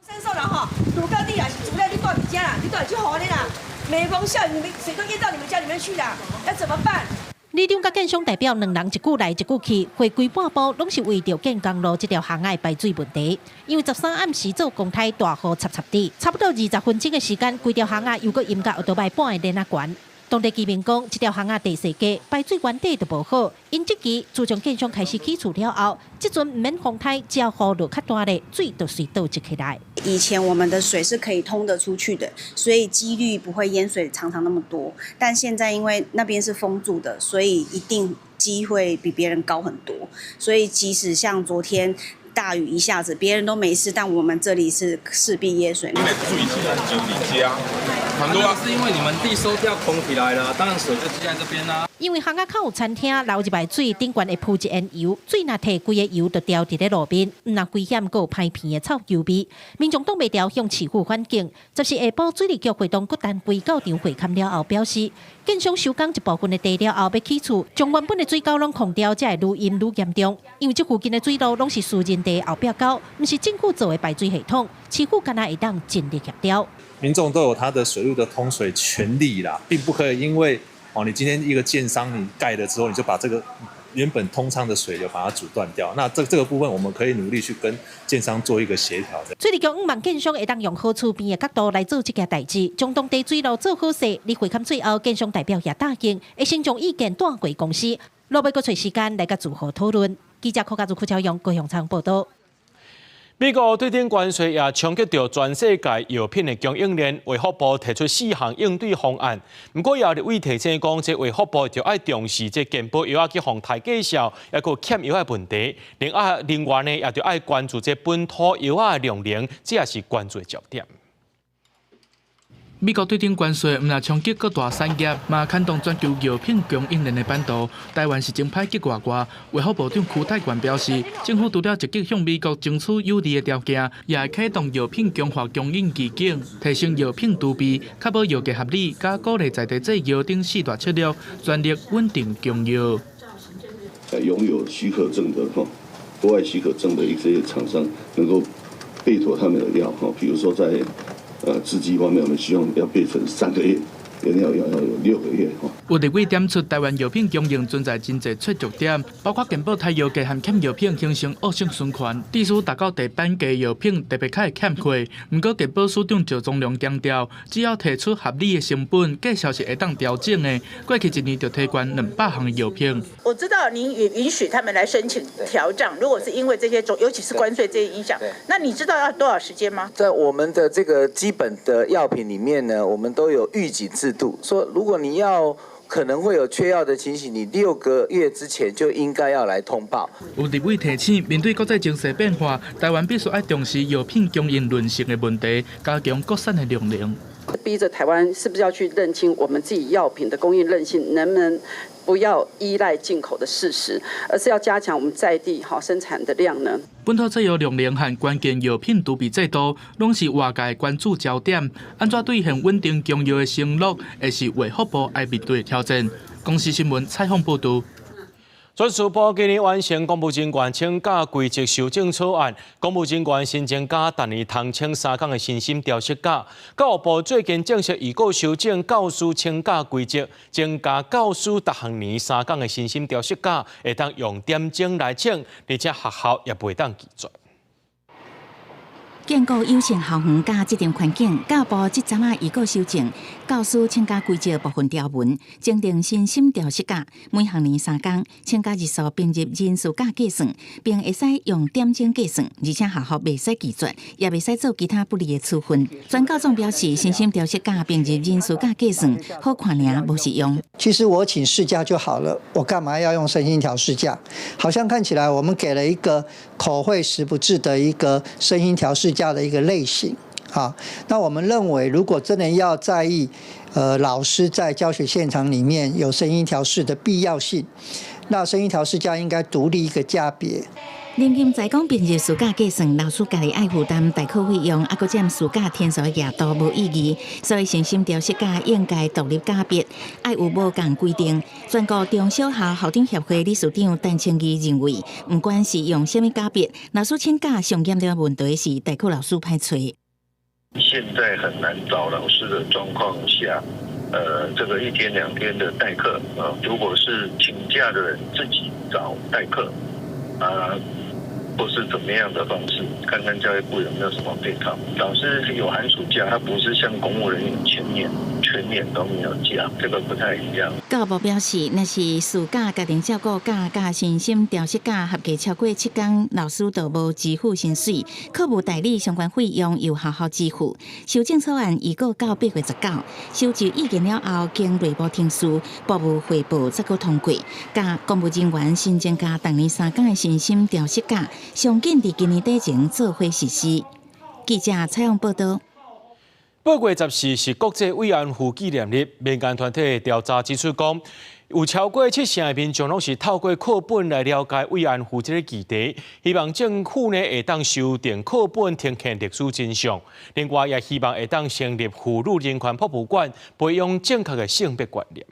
S14: 申訴啦吼，如果你若是住在你住佇遮啦，你住佇這雨呢啦，每逢下雨，你們水都淹到你們家裡面去啦，要怎麼辦？
S6: 里長佮建商代表兩人一句來一句去，花規半晡攏是為著建工路這條巷仔的排水問題。因為13暗時做公差大雨插插滴，差不多20分鐘的時間，規條巷仔又閣淹甲歐多擺半个鏈仔懸。當地居民講，這條巷仔地勢低，排水原底就無好。𪜶這期自從建商開始起厝了後，這陣毋免風颱，只要雨落較大咧，水就隨倒積起來。
S15: 以前我們的水是可以通得出去的，所以幾率不會淹水常常那麼多。但現在因為那邊是封住的，所以一定機會比別人高很多。所以即使像昨天大雨一下子，別人都沒事，但我們這裡是勢必淹水。
S16: 因為水是就佇遮，很多
S17: 是因為你們地收掉空起來了，當然水就積在這邊啦。
S6: 因為巷仔口有餐廳流入來水，頂懸會浮一層油，水若退，規个油就掉佇咧路面，毋但危險，閣有歹鼻的臭油味。民眾擋袂牢向市府反映。14下晡水利局會同各單位到場會勘了後表示，建商收工一部分的地了後欲起厝，將原本的水溝攏空掉，才會愈淹愈嚴重。因為這附近的水路攏是私人地後壁溝，毋是政府做的排水系統，市府敢若會當盡力協調。
S18: 民眾都有他的水路的通水權利啦，並不可以因為哦，你今天一個建商你蓋了之後，你就把這個原本通暢的水流把它阻斷掉。那這個部分，我們可以努力去跟建商做一個協調。
S6: 水利局向望建商會當用好厝邊的角度來做這件代誌，將當地水路做好勢。佇會勘最後，建商代表也答應，會先將意見帶回公司，落尾閣揣時間來佮住戶討論。記者柯家祖、柯超勇高雄倉報導。
S2: 美國對等關稅也衝擊著全世界藥品的供應鏈，衛福部提出四項應對方案。毋過，也有立委提醒講，這衛福部就愛重視這健保藥仔去予抬價數，抑閣欠藥的問題。另外呢，也著愛關注這本土藥仔的量能，這也是關注的焦點。
S19: 美國對等關稅毋但衝擊各大產業，嘛牽動全球藥品供應鏈的版圖。台灣是真歹結外外。衛福部長邱泰源表示，政府除了積極向美國爭取有利的條件，也會啟動藥品強化供應基金，提升藥品儲備，確保藥價合理，佮鼓勵在地製藥等四大策略，全力穩定供藥。
S20: 擁有許可證的哈，國外許可證的一些廠商能夠備妥他們的藥哈，比如說在製劑方面，我們希望要備成3個月，原料藥要有6個月。
S19: 衛有立委點出台灣藥品供應存在真濟掣肘點，包括健保抬藥價和欠藥品形成惡性循環，致使達到地板價藥品特別較會欠貨。毋過健保署長趙宗龍強調，只要提出合理的成本，價數是會當調整的。過去一年就提懸200項的藥品。
S3: 我知道您也允許他們來申請調漲，如果是因為這些種，尤其是關稅這些影響，那你知道要多少時間嗎？
S4: 在我們的這個基本的藥品裡面呢，我們都有預警制度，說如果你要可能會有缺藥的情形，你6個月之前就應該要來通報。
S19: 有立委提醒，面對國際情勢變化，台灣必須愛重視藥品供應韌性的問題，加強國產的量能。
S21: 逼着台灣是不是要去認清我們自己藥品的供應韌性，能不能不要依賴進口的事實，而是要加強我們在地哈生產的量呢？
S19: 本土製藥量能和關鍵藥品儲備制度，攏是外界關注焦點。按怎兌現穩定供藥的承諾，會是衛福部愛面對的挑戰。公視新聞採訪報導。
S2: 人事部今年完成公務人員請假規則修正草案，公務人員申請假逐年通請3工的身心調適假。教育部最近正式預告修正教師請假規則，增加教師逐學年3工的身心調適假，會當用點鐘來請，而且學校也袂當拒絕。
S1: 建構友善校園佮職場環境，教育部這陣仔預告修正教師請假規則部分條文，增訂身心調適假，每學年3工，請假日數併入人事假計算，並會使用點鐘計算，而且學校袂使拒絕，也袂使做其他不利的處分。全教總表示，身心調適假併入人事假計算，好看爾，無實用。
S10: 其實我請事假就好了，我幹嘛要用身心調適假？好像看起來我們給了一個口惠實不至的一個身心調適假的一個類型，啊，那我們認為，如果真的要在意，老師在教學現場裡面有身心調適的必要性，那身心調適假應該獨立一個假別。
S1: 林金在講，併入事假計算，老師家己愛負擔代課費用，猶閣佔事假天數的額度無意義，所以身心調適假應該獨立假別，愛有無仝規定。全國中小學校長協會理事長陳清義認為，毋管是用啥物假別，老師請假上嚴重的問題是代課老師歹揣。
S22: 現在很難找老師的狀況下，這個一天兩天的代課啊，如果是請假的人自己找代課啊，或是怎麼樣的方式，看看教育部有沒有什麼配套。老師有寒暑假，他不是像公務人員全年都沒有假，這個不太一樣。
S1: 教育部表示，若是事假、家庭照顧假、佮身心調適假合計超過7工，老師就無支付薪水，課務代理相關費用由學校支付。修正草案預告到8月19，收集意見了後，經內部程序，部務匯報才閣通過。佮公務人員申請假逐年3工的身心調適假，上緊佇今年底前做伙實施。記者採訪報導。
S2: 8月14是國際慰安婦紀念日，民間團體調查指出講，有超過70%的民眾攏是透過課本來了解慰安婦這個議題，希望政府呢會當修訂課本，呈現歷史真相。另外，也希望會當成立婦女人權博物館，培養正確的性別觀念。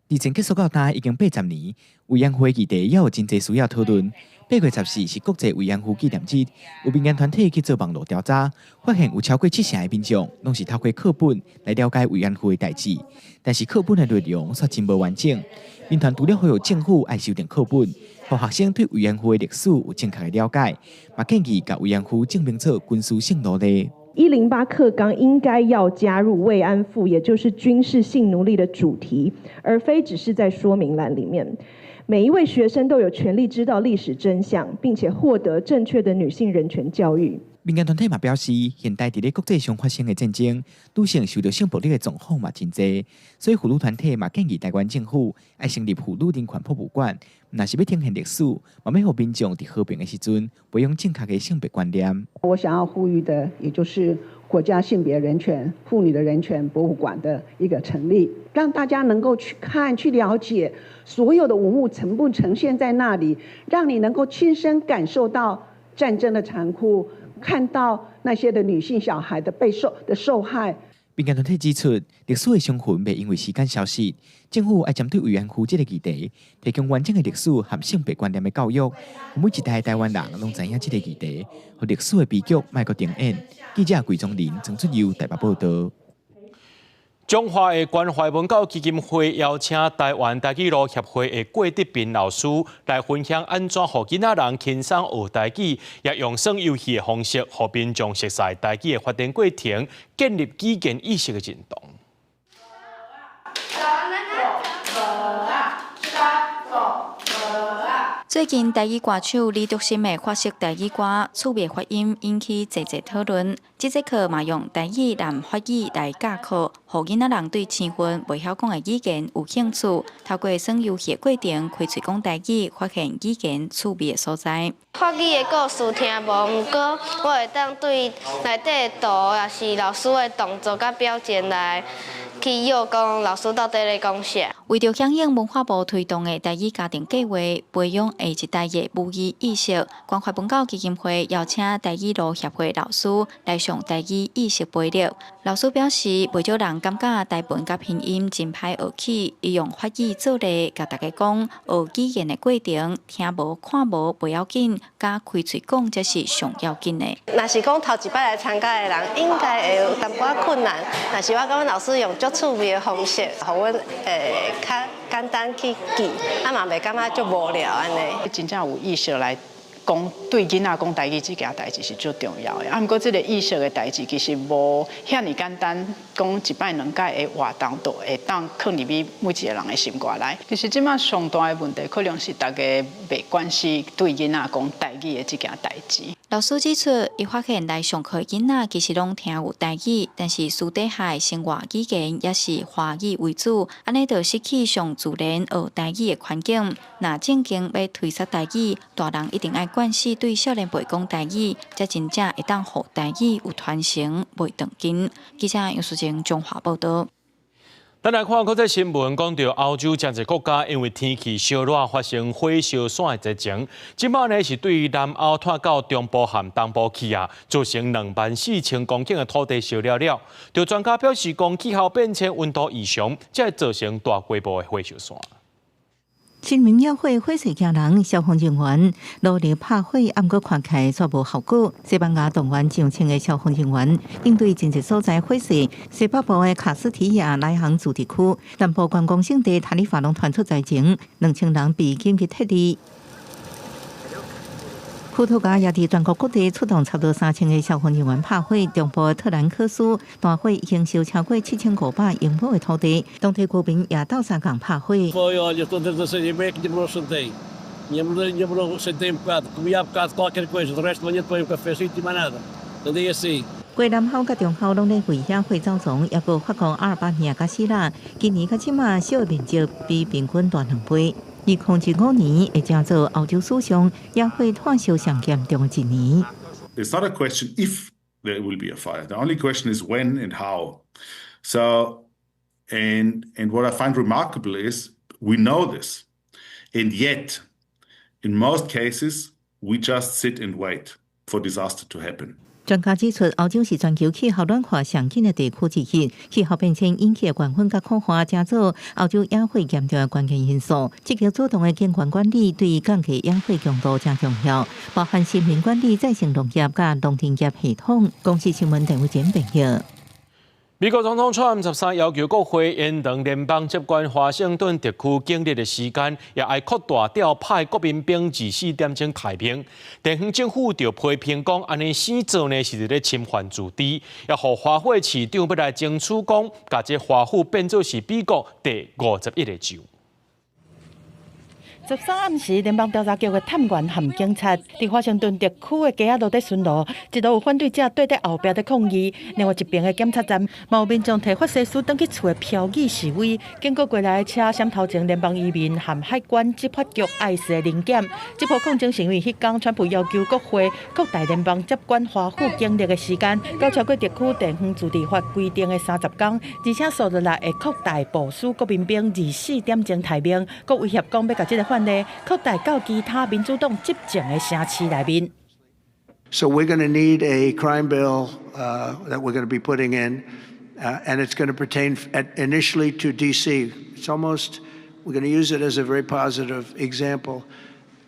S23: 二戰結束到今已經80年，慰安婦議題也有真濟需要討論。8月14是國際慰安婦紀念日，有民間團體去做網路調查，發現有超過70%的民眾攏是透過課本來了解慰安婦的代誌，但是課本的內容卻真無完整。民團除了呼籲政府愛修訂課本，予學生對慰安婦的歷史有正確的了解，嘛建議共慰安婦正名做軍事性奴隸。
S24: 108課綱應該要加入慰安婦，也就是軍事性奴隸的主題，而非只是在說明欄裡面。每一位學生都有權利知道歷史真相，並且獲得正確的女性人權教育。
S23: 民間團體嘛表示，現代佇咧國際上發生的戰爭，女性受著性暴力的狀況嘛真濟，所以婦女團體嘛建議台灣政府愛成立婦女人權博物館，毋但是欲呈現歷史，嘛欲予民眾佇和平的時陣培養正確的性別觀念。
S25: 我想要呼籲的，也就是國家性別人權、婦女的人權博物館的一個成立，讓大家能夠去看、去了解所有的文物全部呈現在那裡，讓你能夠親身感受到戰爭的殘酷。看到那些的女性小孩的被受的受害。
S23: 民間團體指出，歷史的傷痕袂因為時間消失，政府愛針對慰安婦這個議題，提供完整的歷史和性別觀念的教育，予每一代台灣人攏知影這個議題，予歷史的悲劇莫閣重演。記者桂宗林、曾出佑台北報導。
S2: 彰化的關懷文教基金會邀請台灣台語路協會的郭德斌老師來分享按怎予囡仔人輕鬆學台語，也用耍遊戲的方式，予民眾熟悉台語的發展過程，建立語言意識的認同。
S7: 最近台語歌手李篤心的法式台語歌《趣味發音》引起濟濟討論。這節課嘛用台語和法語來教課，予囡仔人對生分袂曉講的語言有興趣。透過耍遊戲的過程，開喙講台語，發現語言趣味的所在。
S8: 法語的故事聽無，毋過我會當對內底的圖，抑是老師的動作佮表情來去臆講老師到底咧講啥。
S7: 為著響應文化部推動的台語家庭計劃，培養下一代的母語意識，關懷文教基金會邀請台語路協會老師來上台語意識培力。老師表示，袂少人感覺台文佮拼音真歹學起，伊用法語做例，共大家講學語言的過程，聽無看無袂要緊，佮開喙講才是上要緊的。
S9: 若是講頭一擺來參加的人，應該會有淡薄仔困難。但是我感覺老師用足趣味的方式，予阮會較簡單去記，啊嘛袂感覺足無聊按呢。
S11: 真正有意識來講對囡仔講台語這件代誌是足重要的。啊，毋過這个意識的代誌其實無遐爾簡單，講一擺兩擺的活動就會當囥入去每一个人的心肝內。其實這馬上大的問題，可能是大家袂關心對囡仔講台語的這件代誌。
S7: 老師指出，伊發現來上課的囡仔其實攏聽有台語，但是私底下的生活語言也是華語為主，按呢就失去上自然學台語的環境。若正經欲推捒台語，大人一定愛慣勢對少年輩講台語，才真正會當予台語有傳承，袂斷根。記者楊淑貞彰化報導。
S2: 咱來看國際新聞，講著歐洲誠濟國家因為天氣燒熱發生火燒山的災情，這擺呢是對南歐拖到中部和東部去啊，造成24,000公頃的土地燒了了。就專家表示，講氣候變遷、溫度異常，才會造成大規模的火燒山。
S1: 清明廟會火勢驚人，消防人員努力拍火，毋過看起來煞無效果。西班牙動員上千个消防人員應對真濟所在火勢。西北部的卡斯提亞萊昂自治區南部觀光勝地塔里法攏傳出災情，2000人被緊急撤離。葡萄牙也佇全國各地出動差不多3000个消防人員拍火，中部的特蘭克斯大火已經燒超過7500英畝的土地，當地居民也鬥相共拍火。
S13: Foi, olha, estou desde as 6h30 que demorou sentei. Minha mulher sentei um bocado, comia um bocado qualquer coisa, do resto de manhã tomei um cafezinho e mais nada. Andei assim.
S1: 過南方佮中方攏咧為野火走傱，抑閣法國阿爾巴尼亞佮希臘，今年到這馬燒的面積比平均大兩倍。2015年會成做歐洲史上野火湠燒上嚴重的一年。
S16: It's not a question if there will be a fire. The only question is when and how. So, and what I find remarkable is we know this, and yet, in most cases, we just sit and wait for disaster to happen.
S1: 專家指出，歐洲是全球氣候暖化上緊的地區之一，氣候變遷引起的高溫佮苦旱，成做歐洲野火嚴重的關鍵因素。積極主動的景觀管理對降低野火強度誠重要，包含森林管理、再生農業佮農田業系統。公視新聞鄧偉簡編譯。
S2: 美國總統川普13要求國會延長聯邦接管華盛頓特區警力的時間，也愛擴大調派國民兵24點鐘待命。地方政府就批評講，按呢死做呢是佇咧侵犯自治，也予華府市長欲來爭取講，共這華府變做是美國第51個州。
S6: 13暗時，聯邦調查局的探員和警察佇華盛頓特區的街仔路咧巡邏，一路有反對者綴佇後壁咧抗議。另外一邊的檢查站，嘛有民眾提法西斯轉去厝的標語示威。經過過來的車閃頭前，聯邦移民和海關執法局 ICE 的臨檢。這波抗爭是因為彼工川普要求國會擴大聯邦接管華府警力的時間，到超過特區地方自治法規定的30工，而且數落來會擴大部署國民兵24點鐘待命，閣威脅講欲共這个法例擴大到其他民主黨執政的城市內面。
S26: So we're going to need a crime bill that we're going to be putting in, and it's going to pertain initially to D.C. It's almost, we're going to use it as a very positive example.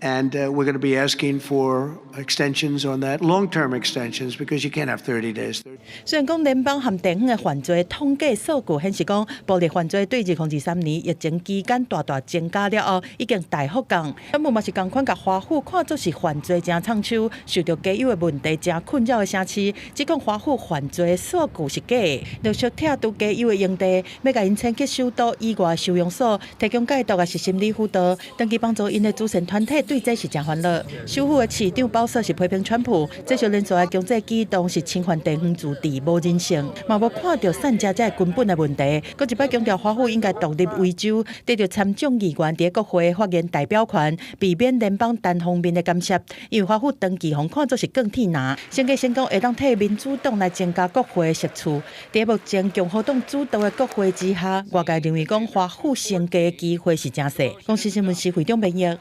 S26: And we're going to be asking for extensions on that, long-term extensions, because you can't have 30 days.
S6: 雖然講聯邦和地方的犯罪統計數據顯示講，暴力犯罪對2023年疫情期間大大增加了後，已經大幅降。咁嘛是仝款，共華府看作是犯罪誠創手，受著街友的問題誠困擾的城市，只講華府犯罪數據是假的，陸續拆除街友的營地，欲共𪜶遷去首都以外收容所，提供戒毒抑是心理輔導，長期幫助𪜶的慈善團體對這是誠煩惱。首府的市長鮑瑟是批評川普，這項連續的經濟舉動是侵犯地方自治，無人性，嘛無看著散食這根本的問題。閣一擺強調華府應該獨立為州，得著參眾議員佇國會發言代表權，避免聯邦單方面的干涉。因為華府長期予看作是鋼鐵男，選舉成功會當替民主黨來增加國會席次。佇目前共和黨主導的國會之下，外界認為講華府升級的機會是誠細。公視新聞是會長編譯。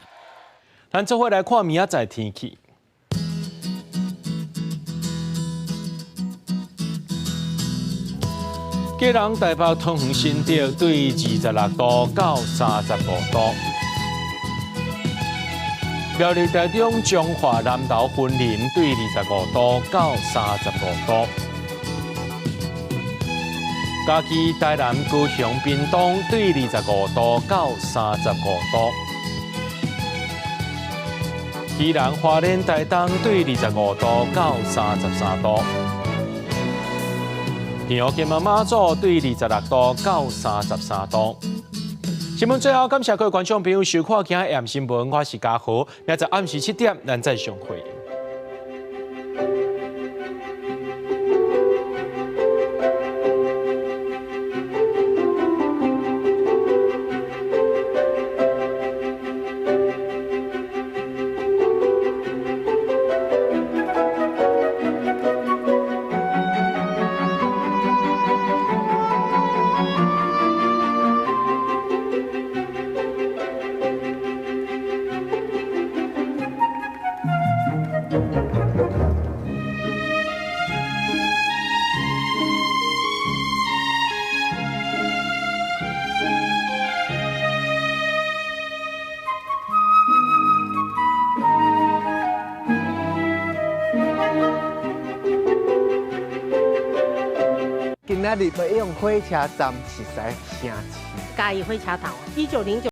S2: 咱做伙來看明仔載天氣。基隆、台北、桃園、新竹對26度到35度。苗栗、台中、彰化、南投、雲林對25度到35度。嘉義、台南、高雄、屏東對25度到35度。宜蘭、花蓮、台東對25度到33度。澎湖、金門、馬祖對26度到33度。新聞最後，感謝各位觀眾朋友收看今日新聞，我是嘉豪，明仔暗時7點，咱再相會。
S4: 今仔日欲用火車站熟似城市。
S5: 嘉義火車頭，1909。